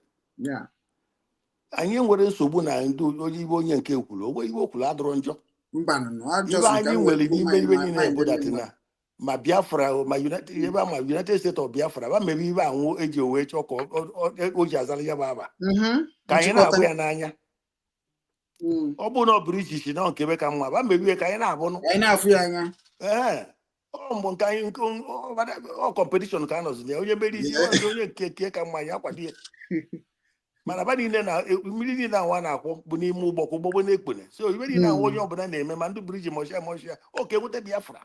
Anyị nwere nsogbu na ndị onye ibe onye nke kwuru onwe ibe o kwuru adịrọ njọ. Mba, nọ Ibe anyị nwere n'ime ibe niile bụ that na ma Biafra o, ma United ebe a, ma United States of Biafra ba mere ibe anwụ eji wee chọọ ka o ji azara ya bụ aba ka anyị na-abụ ya n'anya. Ọ bụrụ na ọ bụrụ ichichi na nke ebe ka mma ba mere ihe ka anyị na-abụnụ. Anyị na-afụ ya anya. Ee, ọ mgbe nke anyị nke ọ competition ka a nọzi na ya, onye mere isi onye nke ka mma ya akwado ya, mana ba niile na mmiri niile ahụ a na-akwụ bụ n'ime ụgbọ ka ụgbọ na-ekpone. So ibe niile ahụ onye ọbụla na-eme, ma ndị bridge mọshịa mọshịa oke nweta Biafra.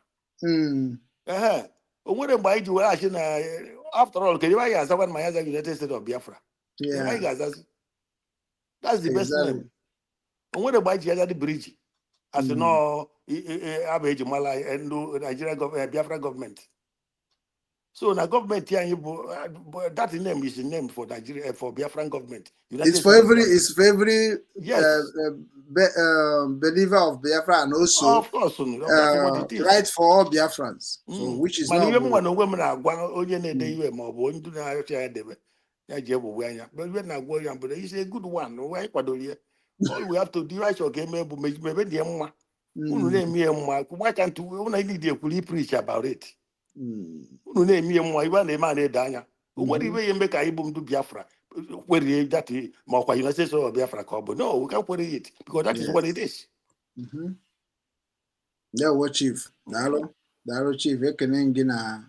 Ehe, o nwere mgbe anyị ji were achị na after all, kedu ebe anyị ga-azakwa ma ya aza United States of Biafra? Ebe anyị ga-azazi, that's the best name. O nwere mgbe anyị ji aza dị bridge asị nọọ abụ eji mara anyị, ndị Nigeria Biafra gọọmenti. So na gọọmenti anyị bụ that name is the name for Nigeria, for Biafran government, United It's for States of every Biafra. It's for every believer of Biafra and also Of course, no, that's what it is. Right for all Biafrans. So which is Mana not ihe m nwa na onwe m na-agwa onye na-ede iwe ma ọ bụ onye ndị na-achọ ya debe ya ji egbugbe anya, but ihe na-agwa ya mbụ is a good one. Onwe anyị kwadoro ya. All we have to do, anyị chọrọ ka eme bụ mebe dị mma. Unu na-eme ihe mma, why can't we? Unu need ekwuru preach about it. Unu na-eme ihe mma, ibe a na-eme a na-ede anya. O nwere ibe ya eme ka anyị bụ ndị Biafra kwerie that ma ọkwa United States of Biafra ka ọ bụ. No, we can't query it because that is what it is. Ndewo, chief, daalụ, daalụ, chief. Ekene m gị na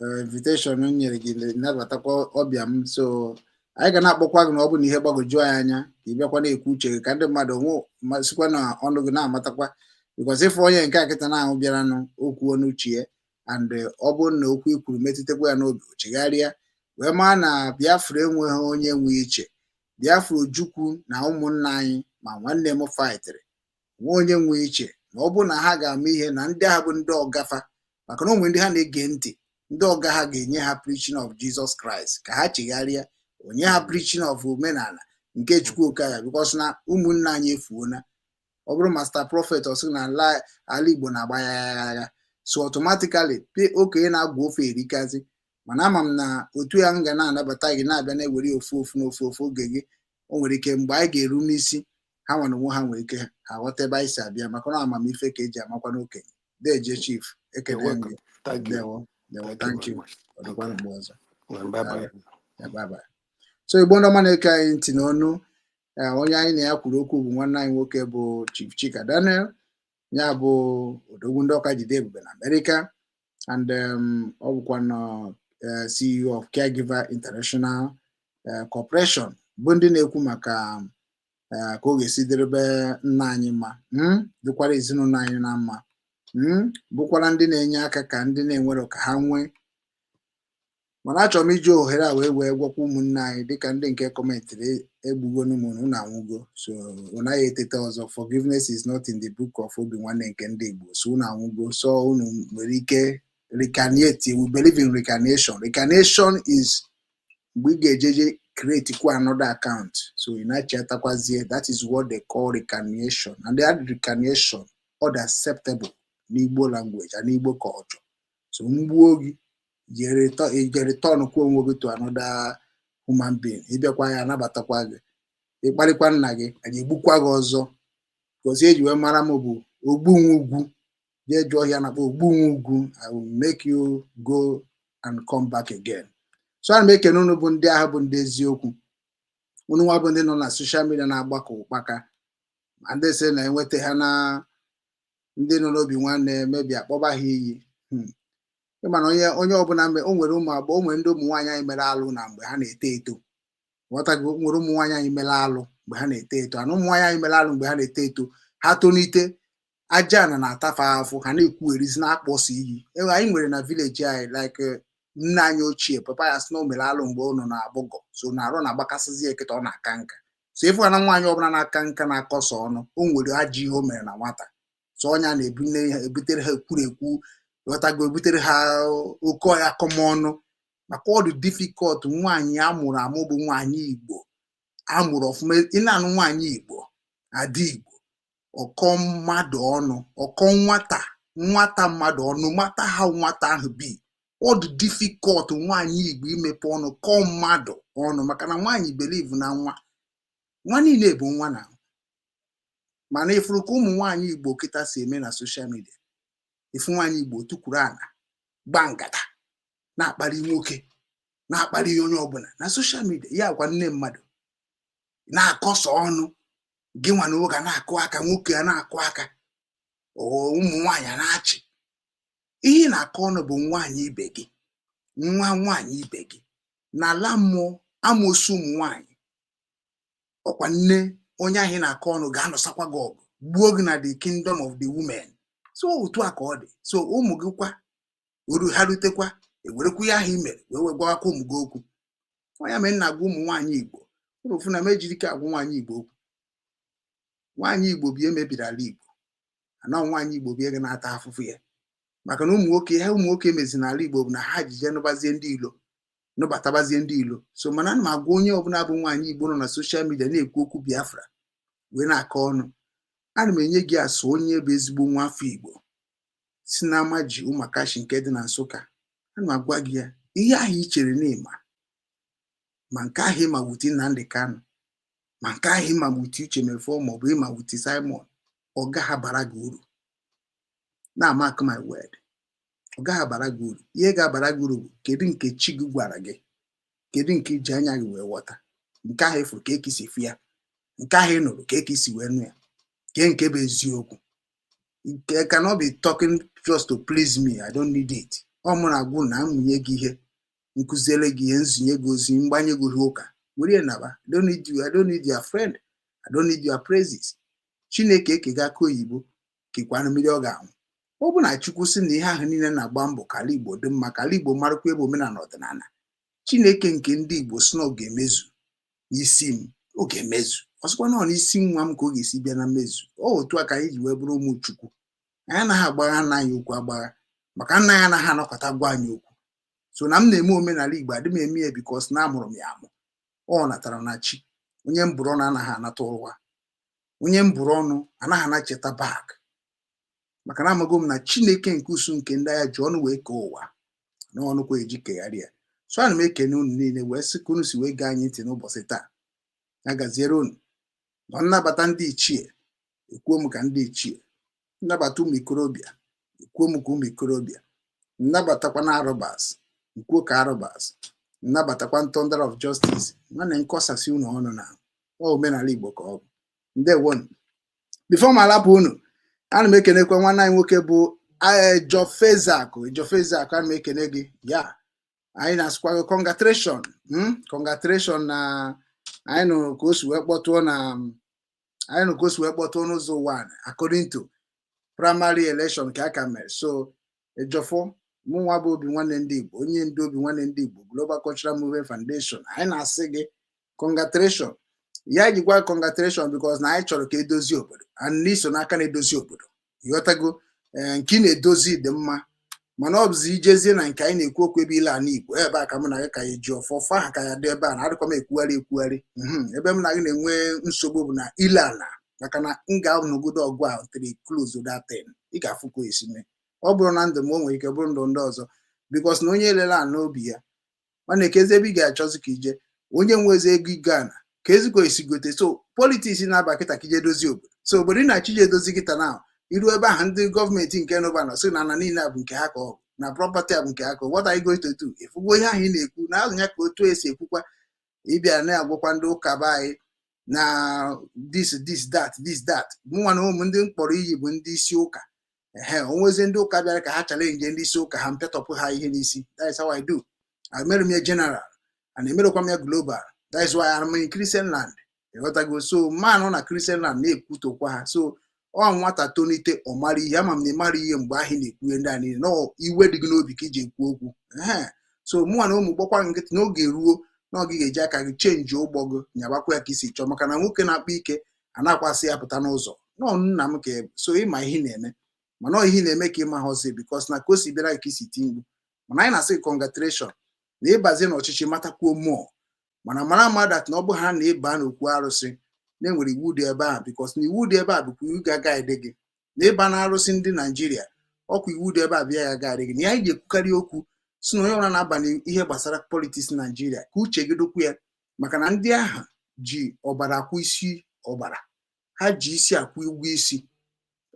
invitation m nyere gị, nabatakwa ọbịa m. So anyị ga na-akpọkwa gị na ọ bụ na ihe gbagwoju anyị anya, ka ị bịakwa na-ekwu uche gị, ka ndị mmadụ nwe ma sikwa na ọnụ gị na-amatakwa, because ịfụ onye nke a kịta na-ahụ bịaranụ okwu ọnụ uche ya, and ọ bụrụ na okwu i kwuru metụtakwa ya n'obi, o chegharịa wee maa na Biafra enweghị onye nwe iche. Biafra Ojukwu na ụmụnna anyị ma nwanne m fightịrị nwe onye nwe iche, na ọ bụrụ na ha ga-ama ihe na ndị agha bụ ndị ọgafa, maka na onwe ndị ha na-ege ntị, ndị ọga ha ga-enye ha preaching of Jesus Christ ka ha chegharịa, onye ha preaching of omenala nke Chukwu Okaya, because na ụmụnne anyị efuona. Ọ bụrụ Master Prophet, ọ sị na ala Igbo na-agba ya agha, so automatically okenye na-agwa ofe erikazi. Mana ama m na otu ya m ga na-anabata gị na-abịa na-ewere ofu ofu na ofu ofu oge gị, o nwere ike mgbe anyị ga-eru n'isi ha nwere onwe ha, nwere ike ha ghọta ebe anyị si abịa, maka na amamife ka eji amakwa n'okenye. Deje, chief, ekene m gị. Ndewo, ndewo, thank you. Ọ dịkwa mgbe ọzọ. Bye bye. Bye bye. So Igbo ndị ọma na-eke anyị ntị n'ọnụ. Onye anyị na ya kwuru okwu bụ nwanne anyị nwoke bụ Chief Chika Daniel, ya bụ odogwu ndị Ọka jide ebube na Amerịka, and ọ bụkwa na CEO of Caregiver International Corporation, bụ ndị na-ekwu maka ka ọ ga-esi dịrebe nna anyị mma, dịkwara ezinụlọ anyị na mma, bụkwara ndị na-enye aka ka ndị na-enwero ka ha nwee. Mana achọrọ m iji ohere a wee gwakwa ụmụnne anyị, dịka ndị nke commentịrị, egbugonu m, unu anwụgo, so ọ naghị etete ọzọ. Forgiveness is not in the book of Obi Nwanne nke ndị Igbo. So unu anwụgo, so unu nwere ike reincarnate. We believe in reincarnation. Reincarnation is mgbe ị ga-ejeje create kwa another account, so ị na-achetakwazie. That is what they call reincarnation, and that reincarnation ọ dị acceptable n'Igbo language and Igbo culture. So mgbuo gị, je return kwa onwe gị to another human being, ịbịakwa ya anabatakwa gị, ịkparịkwa nna gị, anyị egbukwa gị ọzọ. Gosi eji wee mara m bụ ogbunwe ugwu, jee jụọ ọhịa na-akpọ ogbunwe ugwu. I will make you go and come back again. So ana m ekene unu bụ ndị ahụ bụ ndị eziokwu, unu nwa bụ ndị nọ na social media na-agbakọ ụkpaka, ma ndị sị na-enweta ha na ndị nọ n'Obi Nwanne mebi akpọba ha iyi. Ịma na onye ọbụla o nwere ụmụ agbọghọ, o nwere ndị ụmụ nwaanyị anyị mere alụ na mgbe ha na-eto eto. Ghọtago? O nwere ụmụ nwaanyị anyị mere alụ mgbe ha na-eto eto, ana ụmụ nwaanyị anyị mere alụ mgbe ha na-eto eto, ha tonite, aja ana na-atafe afụ, ha na-ekwugherizi, na-akpọsọ iyi. Ewe anyị nwere na village anyị, like nne anyị ochie, papa ya sị na o mere alụ mgbe ọ nọ na agbọgọ, so na arụ na-agbakasịzi ya kịta, ọ na-aka nka. So ịfụ na nwaanyị ọbụla na-aka nka na-akọsọ ọnụ, o nwere ajọ ihe o mere na nwata. So ọnya na-ebune ha, ebutere ha ekwurekwu, ghọtago, ebutere ha oke ọya akọmọnụ, maka ọ dị difficult. Nwaanyị amụrụ amụ bụ nwaanyị Igbo amụrụ ọfụma, ị na-anụ nwaanyị Igbo, ada Igbo, ọkọ mmadụ ọnụ, ọkọ nwata nwata mmadụ ọnụ, mata ha nwata ahụ bi, ọ dị difficult nwaanyị Igbo imepe ọnụ kọọ mmadụ ọnụ, maka na nwaanyị believe na nwa nwa niile bụ nwa na. Mana ifuru ka ụmụ nwaanyị Igbo kịta si eme na social media, ifu nwaanyị Igbo tukwuru ana gba ngata, na-akparị nwoke, na-akparị onye ọbụla na social media, ya gwa nne mmadụ, na-akọsọ ọnụ gị nwa na nwoke a na-akụ aka, nwoke a na-akụ aka, ụmụ nwaanyị a na-achị. Ihe ị na-akọ ọnụ bụ nwaanyị ibe gị, nwa nwaanyị ibe gị n'ala mmụọ, amoosu. Ụmụ nwaanyị, ọkwa nne onye ahụ ị na-akọ ọnụ ga-anọsakwa gị ọgụ, gbuo gị na the kingdom of the women. So otu a ka ọ dị. So ụmụ gị kwa oru ha rutekwa, ewerekwa ihe ahụ i mere wee gwawakwa ụmụ gị okwu. Onye mere nna agwa ụmụ nwaanyị Igbo ụlọ ofu na m ejiri ike agwa nwaanyị Igbo okwu. Nwaanyị Igbo bi emebiri ala Igbo, ana nwaanyị Igbo bi ga na-ata afụfụ ya, maka na ụmụ nwoke, ihe ụmụ nwoke mezi n'ala Igbo bụ na ha jije nụbazie ndị ilo, nụbatabazie ndị ilo. So mana ana m agwa onye ọbụla bụ nwaanyị Igbo nọ na social media na-ekwu okwu Biafra wee na-akọ ọnụ, ana m enye gị asụ onye bụ ezigbo nwa afọ Igbo si n'ama ji ụmụakashi nke dị na Nsụka. Ana m agwa gị ya, ihe ahụ i chere na ịma, ma nke ahụ ịma wuti Nnamdi Kanu, ma nke ahụ ịma wuti Uche Mefor, maọbụ ịma wuti Simon, ọ gaghị abara gị uru. Na mark my word, ọ gaghị abara gị uru. Ihe ga-abara gị uru bụ kedu nke chi gị gwara gị, kedu nke iji anya gị wee ghọta, nke ahụ ịfụrụ ka eke si fụ ya, nke ahụ ị nụrụ ka eke si wee nụ ya, kee nke bụ eziokwu. I cannot be talking just to please me. I don't need it. Ọ mụ na-agwụ na amụnye gị ihe, nkụziere gị ihe, nzinye gị ozi, mgbanye gị ihe ụka were ya naba. I don't need you. I don't need your friend. I don't need your praises. Chineke ekega aka oyibo kekwanụ mmiri ọ ga-anwụ. Ọ bụ na Chukwu sị na ihe ahụ niile na-agba mbọ ka ala Igbo dị mma, ka ala Igbo marakwa ebe omenala ọdịnala Chineke nke ndị Igbo sị na ọ ga-emezu n'isi m, ọ ga-emezu. Ọ sịkwa na ọ n'isi nwa m ka ọ ga-esi bịa na mmezu. Ọ otu a ka anyị ji wee bụrụ ụmụ Chukwu. Anyị anaghị agbagha nna anyị okwu agbagha, maka nna anyị anaghị anọkọta gwa anyị okwu. So na m na-eme omenala Igbo, adị m eme ya because na amụrụ m ya amụ, ọ natara na chi. Onye m bụrụ ọnụ anaghị anata ụwa, onye m bụrụ ọnụ anaghị anacheta back, maka na amago m na Chineke nke usu nke ndị agha ji ọnụ wee kee ụwa na ọnụ kwa eji kegharị ya. So ana m ekene unu niile wee sị ka unu si wee gee anyị ntị n'ụbọchị taa. Ya gaziere unu. Na nnabata ndị ichie, ekwuo m ka ndị ichie, nnabata ụmụ ikorobịa, ekwuo m ka ụmụ ikorobịa, nnabatakwa na arụbas, nkwuo ka arụbas, nnabatakwa Thunder of Justice. Nwanne, nkọsasị unu ọnụ na Ọ omenala Igbo ka ọ bụ. Ndewonu. Before m alapụ unu, ana m ekenekwa nwanne anyị nwoke bụ Ejofezakụ. Ejofezakụ, ana m ekene gị. Ya anyị na-asịkwa gị congratulation, congratulation na anyị nụrụ ka o si wee kpọtụọ na anyị nụrụ ka o si wee kpọtụọ n'ụzọ ụwa according to primary election ka a ka mere. So Ejofọ, mụnwa bụ Obi Nwanne Ndị Igbo, onye ndu Obi Nwanne Ndị Igbo Global Cultural Movement Foundation, anyị na-asị gị congratulation. Ya jikwa congratulation because na anyị chọrọ ka edozi obodo and n'iso n'aka na-edozi obodo. Ịghọtago? Ee, nke ị na-edozi dị mma, mana ọ bụzi ijezie na nke anyị na-ekwu okwu ebe ile ala Igbo, ebe a ka mụ na gị ka ya ji ọfọ ọfọ ahụ ka ya dị ebe a na adịkwa m ekwugharị ekwugharị. Ebe m na gị na-enwe nsogbu bụ na ile ala, maka na m ga-anọgodo ọgụ a tiri close that thing. Ị ga-afụ ka o esi mee. Ọ bụrụ na ndụ m, o nwere ike bụrụ ndụ ndị ọzọ, because na onye elele ala n'obi ya mana ekezi ebe ị ga-achọzi ka ije onye nwezi ego igo ana ka ezikọ esi gote. So politics na-aba kịta ka ije dozie obodo. So obodo ị na-achọ ije edozi kịta na iru ebe ahụ, ndị gọọmenti nke nọba nọ sị na ana niile a bụ nke ha, ka ọ bụ na property a bụ nke ha, ka what are you going to do? Ịfụgo ihe ahụ ị na-ekwu na azụ ya ka otu esi ekwukwa ịbịa na-agwakwa ndị ụka be anyị na this, this, that, this, that. Mụnwa na ụmụ ndị mkpọrọ iyi bụ ndị isi ụka. Ehe, onwezi ndị ụka bịara ka ha challenge ndị isi ụka ha, mpịatọpụ ha ihe n'isi. That is how I do. Emere m ya general and emerekwa m ya global. That is why I'm in Christian land. Ịghọtago? So man nọ na Christian land na-ekwutokwa ha. So ọ nwata tonite, ọ mara ihe. Ama m na ị mara ihe mgbe ahụ ị na-ekwu ihe ndị a niile, nọọ iwe dị gị n'obi ka iji ekwu okwu. Ehe, so mụnwa na ụmụ gbakwa nkịtị n'oge ruo na ọ gị ga-eji aka gị change ụgbọ gị, nyabakwa ya ka isi chọọ, maka na nwoke na-akpa ike a na-akwasị ya pụta n'ụzọ nọọ nna m ka so ịma ihe ị na-eme, mana ọ ihe ị na-eme ka ịma họzi, because na ka o si bịara ka isi ti mkpu. Mana anyị na-asị congratulation na ịbazie n'ọchịchị, matakwuo mmụọ, mana mara mmadụ na ọ bụ ha na ịba n'okwu arụsị na-enwere iwu dị ebe a, because na iwu dị ebe a bụkwa iwu ga-agaide gị na ịba na arụsị ndị Naijiria. Ọkwa iwu dị ebe a bịa ya gaadị gị na ya. Anyị ga-ekwukarị okwu si na onye ọbụla na-aba n'ihe gbasara politics Naijiria, ka uche gị dokwu ya, maka na ndị ahụ ji ọbara akwụ isi ọbara ha ji isi akwụ ụgwọ isi.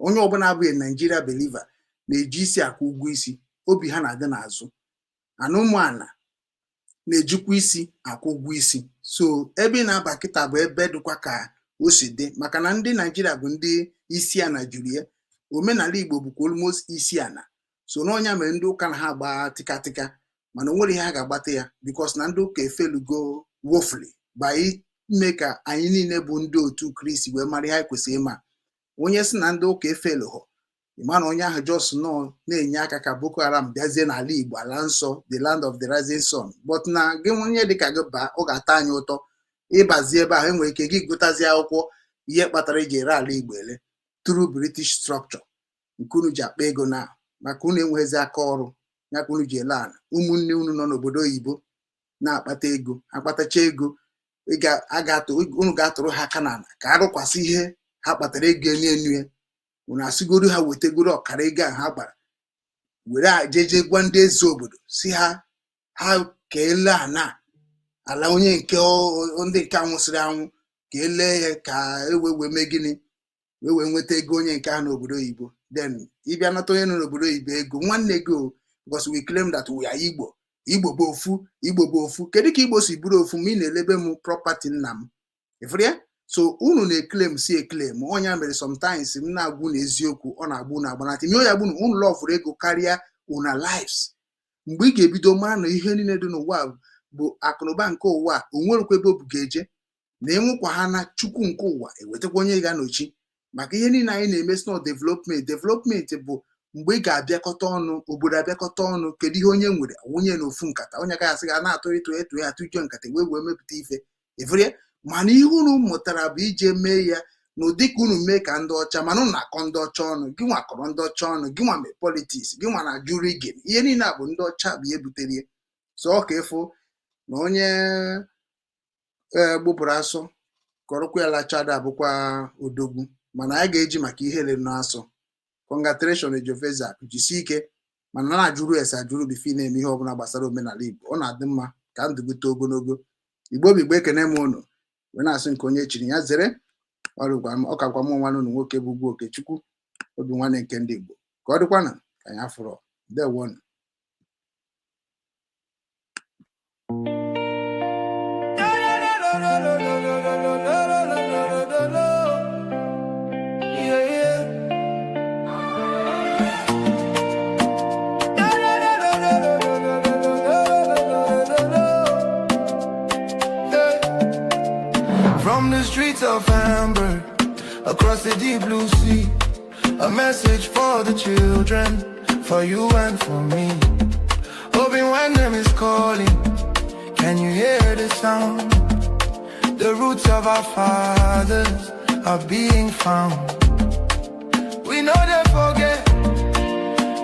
Onye ọbụla abụghị Naijiria believer na-eji isi akwụ ụgwọ isi, obi ha na-adị n'azụ ana ụmụala na-ejikwa isi akwụ ụgwọ isi. So ebe ị na-aba kịta bụ ebe dịkwa ka o si dị, maka na ndị Naijiria bụ ndị isi ana juru ya. Omenala Igbo bụkwa almost isi ana. So n'ọnya mere ndị ụka na ha agba tịkatịka, mana o nwere ihe ha ga-agbata ya, because na ndị ụka efelugo woefully by ime ka anyị niile bụ ndị otu Kristi wee mara ihe anyị kwesịrị ịma. Onye si na ndị ụka efelughọ, ịma na onye ahụ just nọ na-enye aka ka Boko Haram bịazie n'ala Igbo, ala nsọ, the land of the rising sun. But na gị onye dịka gị baa, ọ ga-ata anyị ụtọ ịbazi ebe ahụ. Enwere ike gị gụtazie akwụkwọ ihe kpatara iji ere ala Igbo ele through British structure nke unu ji akpa ego na maka unu enweghịzi aka ọrụ ya ka unu ji ele ala ụmụnne unu nọ n'obodo oyibo na-akpata ego. Akpatacha ego, unu ga-atụrụ ha aka n'ala ka arụkwasị ihe ha kpatara ego enu enu ya. Unu asịgoro ha wetegoro ọkara ego a ha gbara were jeje gwa ndị eze obodo si ha ha ka ele ana ala onye nke ndị nke anwụsịrị anwụ, ka elee ya ka e wee wee mee gịnị, wee wee nweta ego onye nke ahụ n'obodo oyibo. Then ịbịa nata onye nọ n'obodo oyibo ego nwanne gị o, because we claim that we are Igbo. Igbo bụ ofu, Igbo bụ ofu. Kedu ka Igbo si bụrụ ofu ma ị na-elebe m property nna m ifuru ya? So unu na-eclaim si eclaim ọnya mere sometimes m na-agwụ na eziokwu ọ na-agbụ na agbanata ime ya gbunu. Unu loveụrụ ego karịa una lives. Mgbe ị ga-ebido mara na ihe niile dị n'ụwa bụ akụnụba nke ụwa, o nwerekwa ebe o bu ga-eje na ịnwụkwa ha na Chukwu nke ụwa ewetakwa onye ga-anọchi, maka ihe niile anyị na-eme si na development. Development bụ mgbe ị ga-abịakọta ọnụ, obodo abịakọta ọnụ. Kedu ihe onye nwere wunye n'ofu nkata? Onye agaghị asị ga na-atụ ịtụ ịtụ ya atụjọ nkata wee wee mepụta ife ifere. Mana ihe unu mụtara bụ ije mee ya n'ụdị ka unu mee ka ndị ọcha, mana unu na-akọ ndị ọcha ọnụ. Gị nwa kọrọ ndị ọcha ọnụ, gị nwa mee politics, gị nwa na-ajụ rigging. Ihe niile a bụ ndị ọcha bụ ihe butere ya. So ọ ka ịfụ na onye ee gbupụrụ asụ kọrọkwa ya lachada abụkwa odogwu, mana anyị ga-eji maka ihe lere n'asụ. Congratulation, Ejofeza, jisie ike, mana na-ajụrụ ese ajụrụ before na-eme ihe ọbụla gbasara omenala Igbo. Ọ na-adị mma ka ndụ gị too ogologo. Igbo bụ Igbo, ekene m unu wee na-asị nke onye chiri ya zere. Ọrụkwa ọ kakwa mụ nwanne unu nwoke bụ Ugwu Okechukwu, Obi Nwanne nke ndị Igbo. Ka ọ dịkwanụ ka anyị afụrọ. Ndewonu. From the streets of Hamburg, across the deep blue sea, a message for the children, for you and for me. Obi Nwanne is calling, can you hear the sound? The roots of our fathers are being found. We no dey forget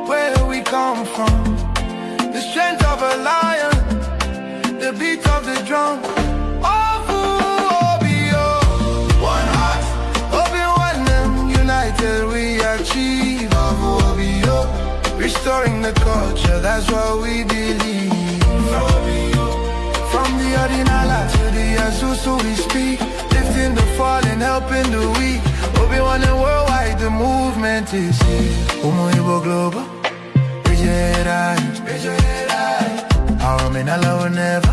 where we come from. The strength of a lion, the beat of the drum. Ofu Obi o, one heart. Obi Nwanne, united we achieve. Ofu Obi o, restoring the culture, that's what we believe. From the Odinala to the Asusu we speak, lifting the fallen, helping the weak. Obi Nwanne worldwide, the movement is here. Umu Igbo Global, bridge. Our Omenala will never,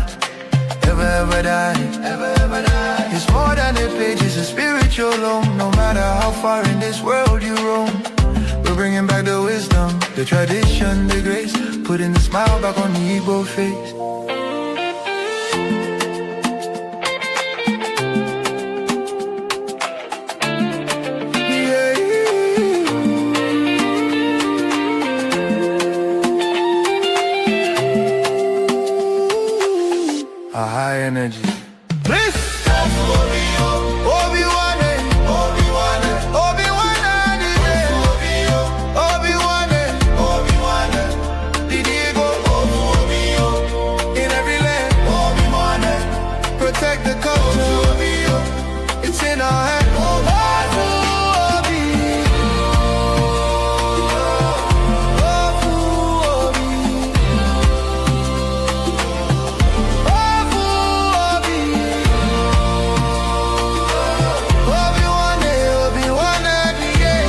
ever, ever die. Ever, ever die. It's more than a page, it's a spiritual home. No matter how far in this world you roam, we're bringing back the wisdom, the tradition, the grace, putting the smile back on the Igbo face. Yeah. A high energy. Please. Obi-Wan, Obi-Wan, Obi-Wan, Obi-Wan, Obi-Wan, Didigo, in every land, Obi-Wan, protect the culture, it's in our hand. Obi, Obi, Obi, Obi-Wan, Obi-Wan, yeah.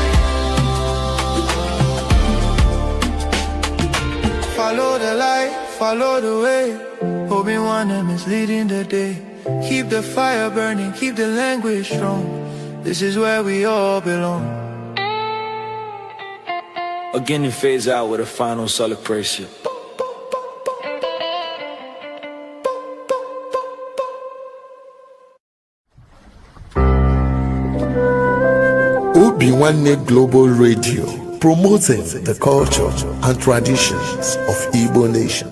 Follow the light, follow the way. Obi-Wan is leading the day. Keep the fire burning, keep the language strong. This is where we all belong. Again, it fades out with a final celebration. Obi Nwanne Global Radio, promoting the culture and traditions of Igbo nation.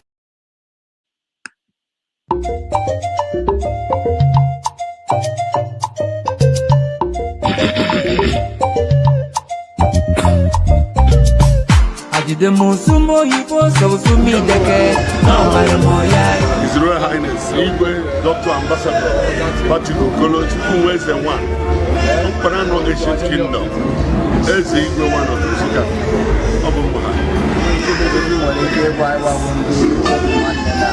Ajidemusumoyibo sosumideke n'ọbalịmọya. His Royal Highness Igwe Dr. Ambassador Patrick Okolo Chukwueze I, Mkparano Ancient Kingdom, Eze Igwe one of Nsukka, ọ bụ mma ha. Nwere ike ịgwa ịgbanwe ndị Obi Nwanne na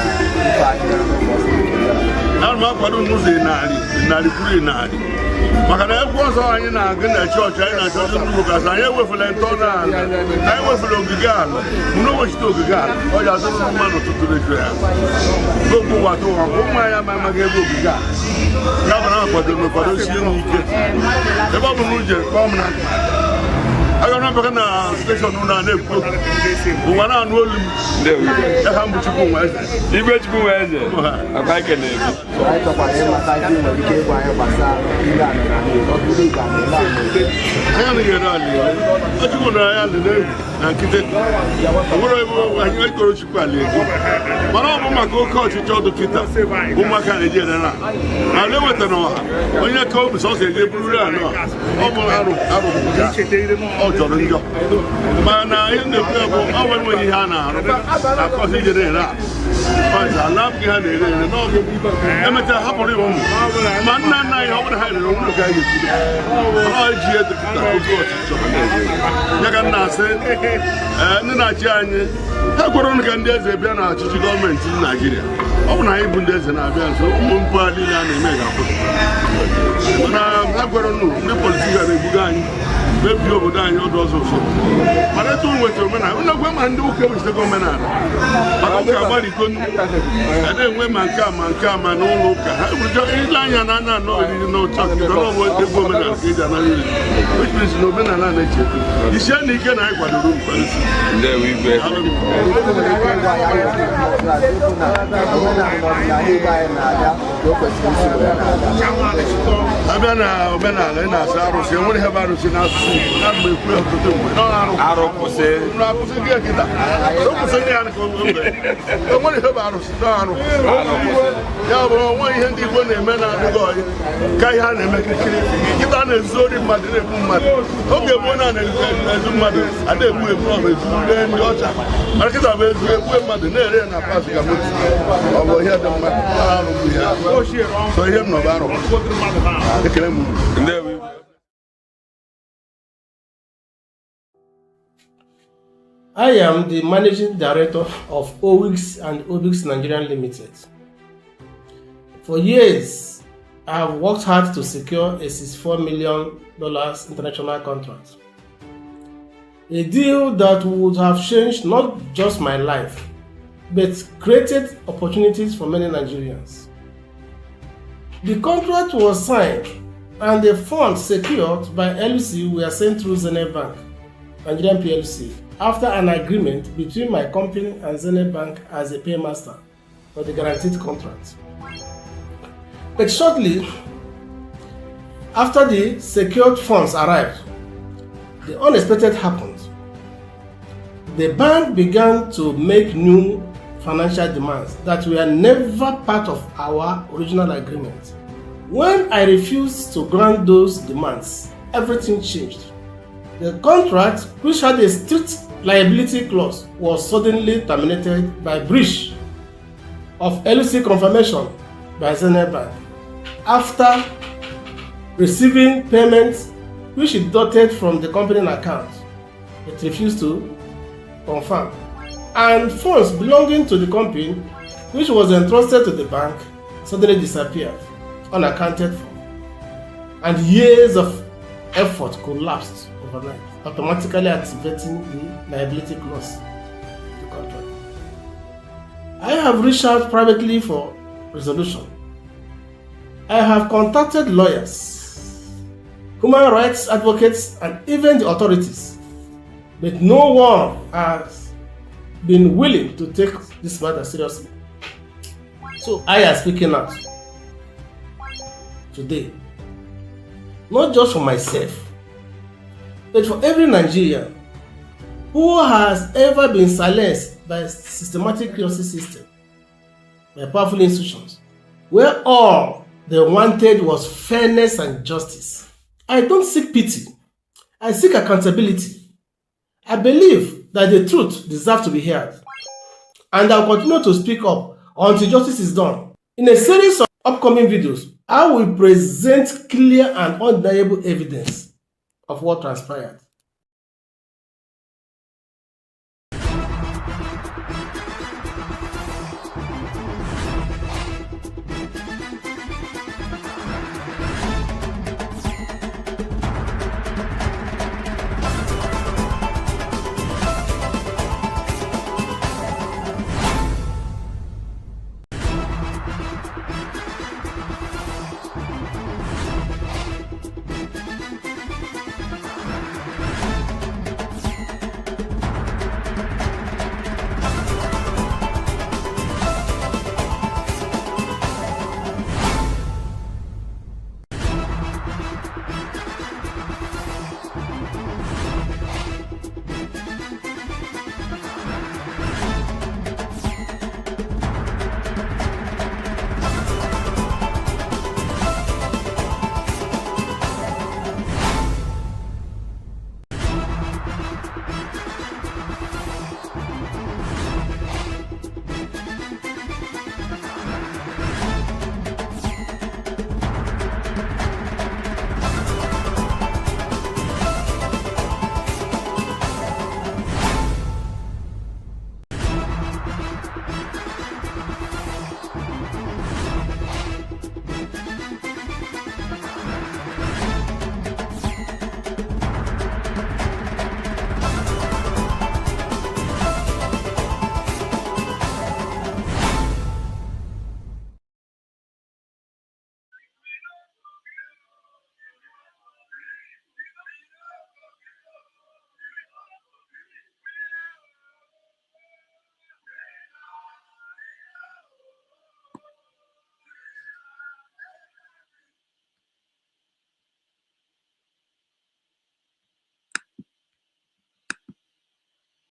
ife anyị mere n'ụbọchị nke taa? Ana m akwado n'ụzọ ịnarị ịnarị kwuru ịnarị maka na egwu ọzọ anyị na-agụ na chọọchị anyị na chọọchị ndị ụka anyị ewefula ntọala ala, anyị ewefula ogige ala mụ na owechite ogige ala ọ ji azụ mma n'ụtụtụ reju ya gbogbo ụwa tụ ụwa ụmụ anyị ama amaghị ebe ogige a ya bụ na akwado m kwado sie m ike ebe ọ bụ na uche kpọọ m na aga m abịa na station ụlọ a na-ekwu okwu ụwa na-anụ olu m ya ha mbụ Chukwunweze. Igwe Chukwunweze, akwa ekene gị. Anyị chọkwara ịmata ihe ị nwere ike ịgwa anyị gbasara ile ala na ọ bụrụ Igbo a na-ele ala ere. Anyị anaghị ere ala ere. Ọ Chukwu na ya ala n'egwu na nkịtị o nwere ebe anyị ekoro Chukwu ala ego mana ọ bụ maka oke ọchịchọ ọdụ kịta ụmụaka na-eji ere na ala eweta n'ọha onye ka obi sọsọ eje bururu ala ọ bụ arụ arụ nke a. Ọ jọrọ njọ mana ihe na-ekwu ya bụ ọ nwere enweghị ihe a na-arụ akọzi ije na-ere ala ọzọ ala abụghị ha na-ere ere n'ọgụ emechaa hapụrụ ịbụ ụmụ ma nna nna anyị ọ bụrụ ha rere onwe ka anyị ga-ekwudo ọ ji ede kịta oke ọchịchọ ya ka m na-asị ee, ndị na-achị anyị ha kwere ka ndị eze bịa na ọchịchị gọọmenti Naijiria ọ bụ na anyị bụ ndị eze na-abịa nso ụmụ mpụ a niile a na-eme ga-akwụsị mana ha kwere nụ ndị politician na-ebuga anyị. Mebie obodo anyị ọdụ ọzọ ụsọ. Mana etu nweta omenala, nnekwe ma ndị ụka ewechitego omenala. Maka ụka agbalikonu. A na-enwe ma nke a ma nke a ma n'ụlọ ụka. Ha ewujo ile anya na ana anọ oriri n'ụcha bido n'ọbụ egwu omenala ka eji anara iri. Which means na omenala na-eche eto. Isie na ike na anyị kwadoro nkwansi. Ndewo, Igwe. Ị nwere ike ịgwa anyị ahịa okwu na omenala na ọdịnala Igbo anyị na-aga ka o kwesịrị isi wee na-aga? Abịa na omenala, ị na-asị arụsị, enwere ihe bụ arụsị n'asụsụ Igbo na mgbe ekwu ya ọtụtụ mgbe. Nọ arụ. Arụ kwụsị. Nụ akwụsị gị kịta. O kwụsị gị ya ka o mere. Enwere ihe bụ arụsị nọ arụ. Ya bụ onwe ihe ndị Igbo na-eme na-adịghị ọyị ka ihe a na-eme kirikiri. Kịta na-ezu ori mmadụ, na-egbu mmadụ. Oge gboo na na-ezu mmadụ, a na-egbu egbu, ọ bụ ezu ree ndị ọcha. Mana kịta bụ ezu egbu mmadụ na-ere ya na pasị ka moto. Ọ bụ ihe dị mma arụ bụ ihe so ihe m nọ bụ arụ. Ekele m unu. Ndewo, Igwe. I am the managing director of Owix and Obix Nigerian Limited. For years, I have worked hard to secure a $64 million international contract. A deal that would have changed not just my life, but created opportunities for many Nigerians. The contract was signed and the funds secured by LC were sent through Zenith Bank, Nigerian PLC, after an agreement between my company and Zenith Bank as a paymaster for the guaranteed contract. But shortly after the secured funds arrived, the unexpected happened. The bank began to make new financial demands that were never part of our original agreement. When I refused to grant those demands, everything changed. The contract, which had a strict liability clause, was suddenly terminated by breach of LC confirmation by Zenith Bank after receiving payments which it deducted from the company account. It refused to confirm. And funds belonging to the company, which was entrusted to the bank, suddenly disappeared, unaccounted for. And years of effort collapsed overnight, automatically activating the liability clause of the contract. I have reached out privately for resolution. I have contacted lawyers, human rights advocates, and even the authorities, but no one has been willing to take this matter seriously. So I am speaking out today, not just for myself, but for every Nigerian who has ever been silenced by systematic justice system, by powerful institutions, where all they wanted was fairness and justice. I don't seek pity. I seek accountability. I believe that the truth deserves to be heard. And I will continue to speak up until justice is done. In a series of upcoming videos, I will present clear and undeniable evidence of what transpired.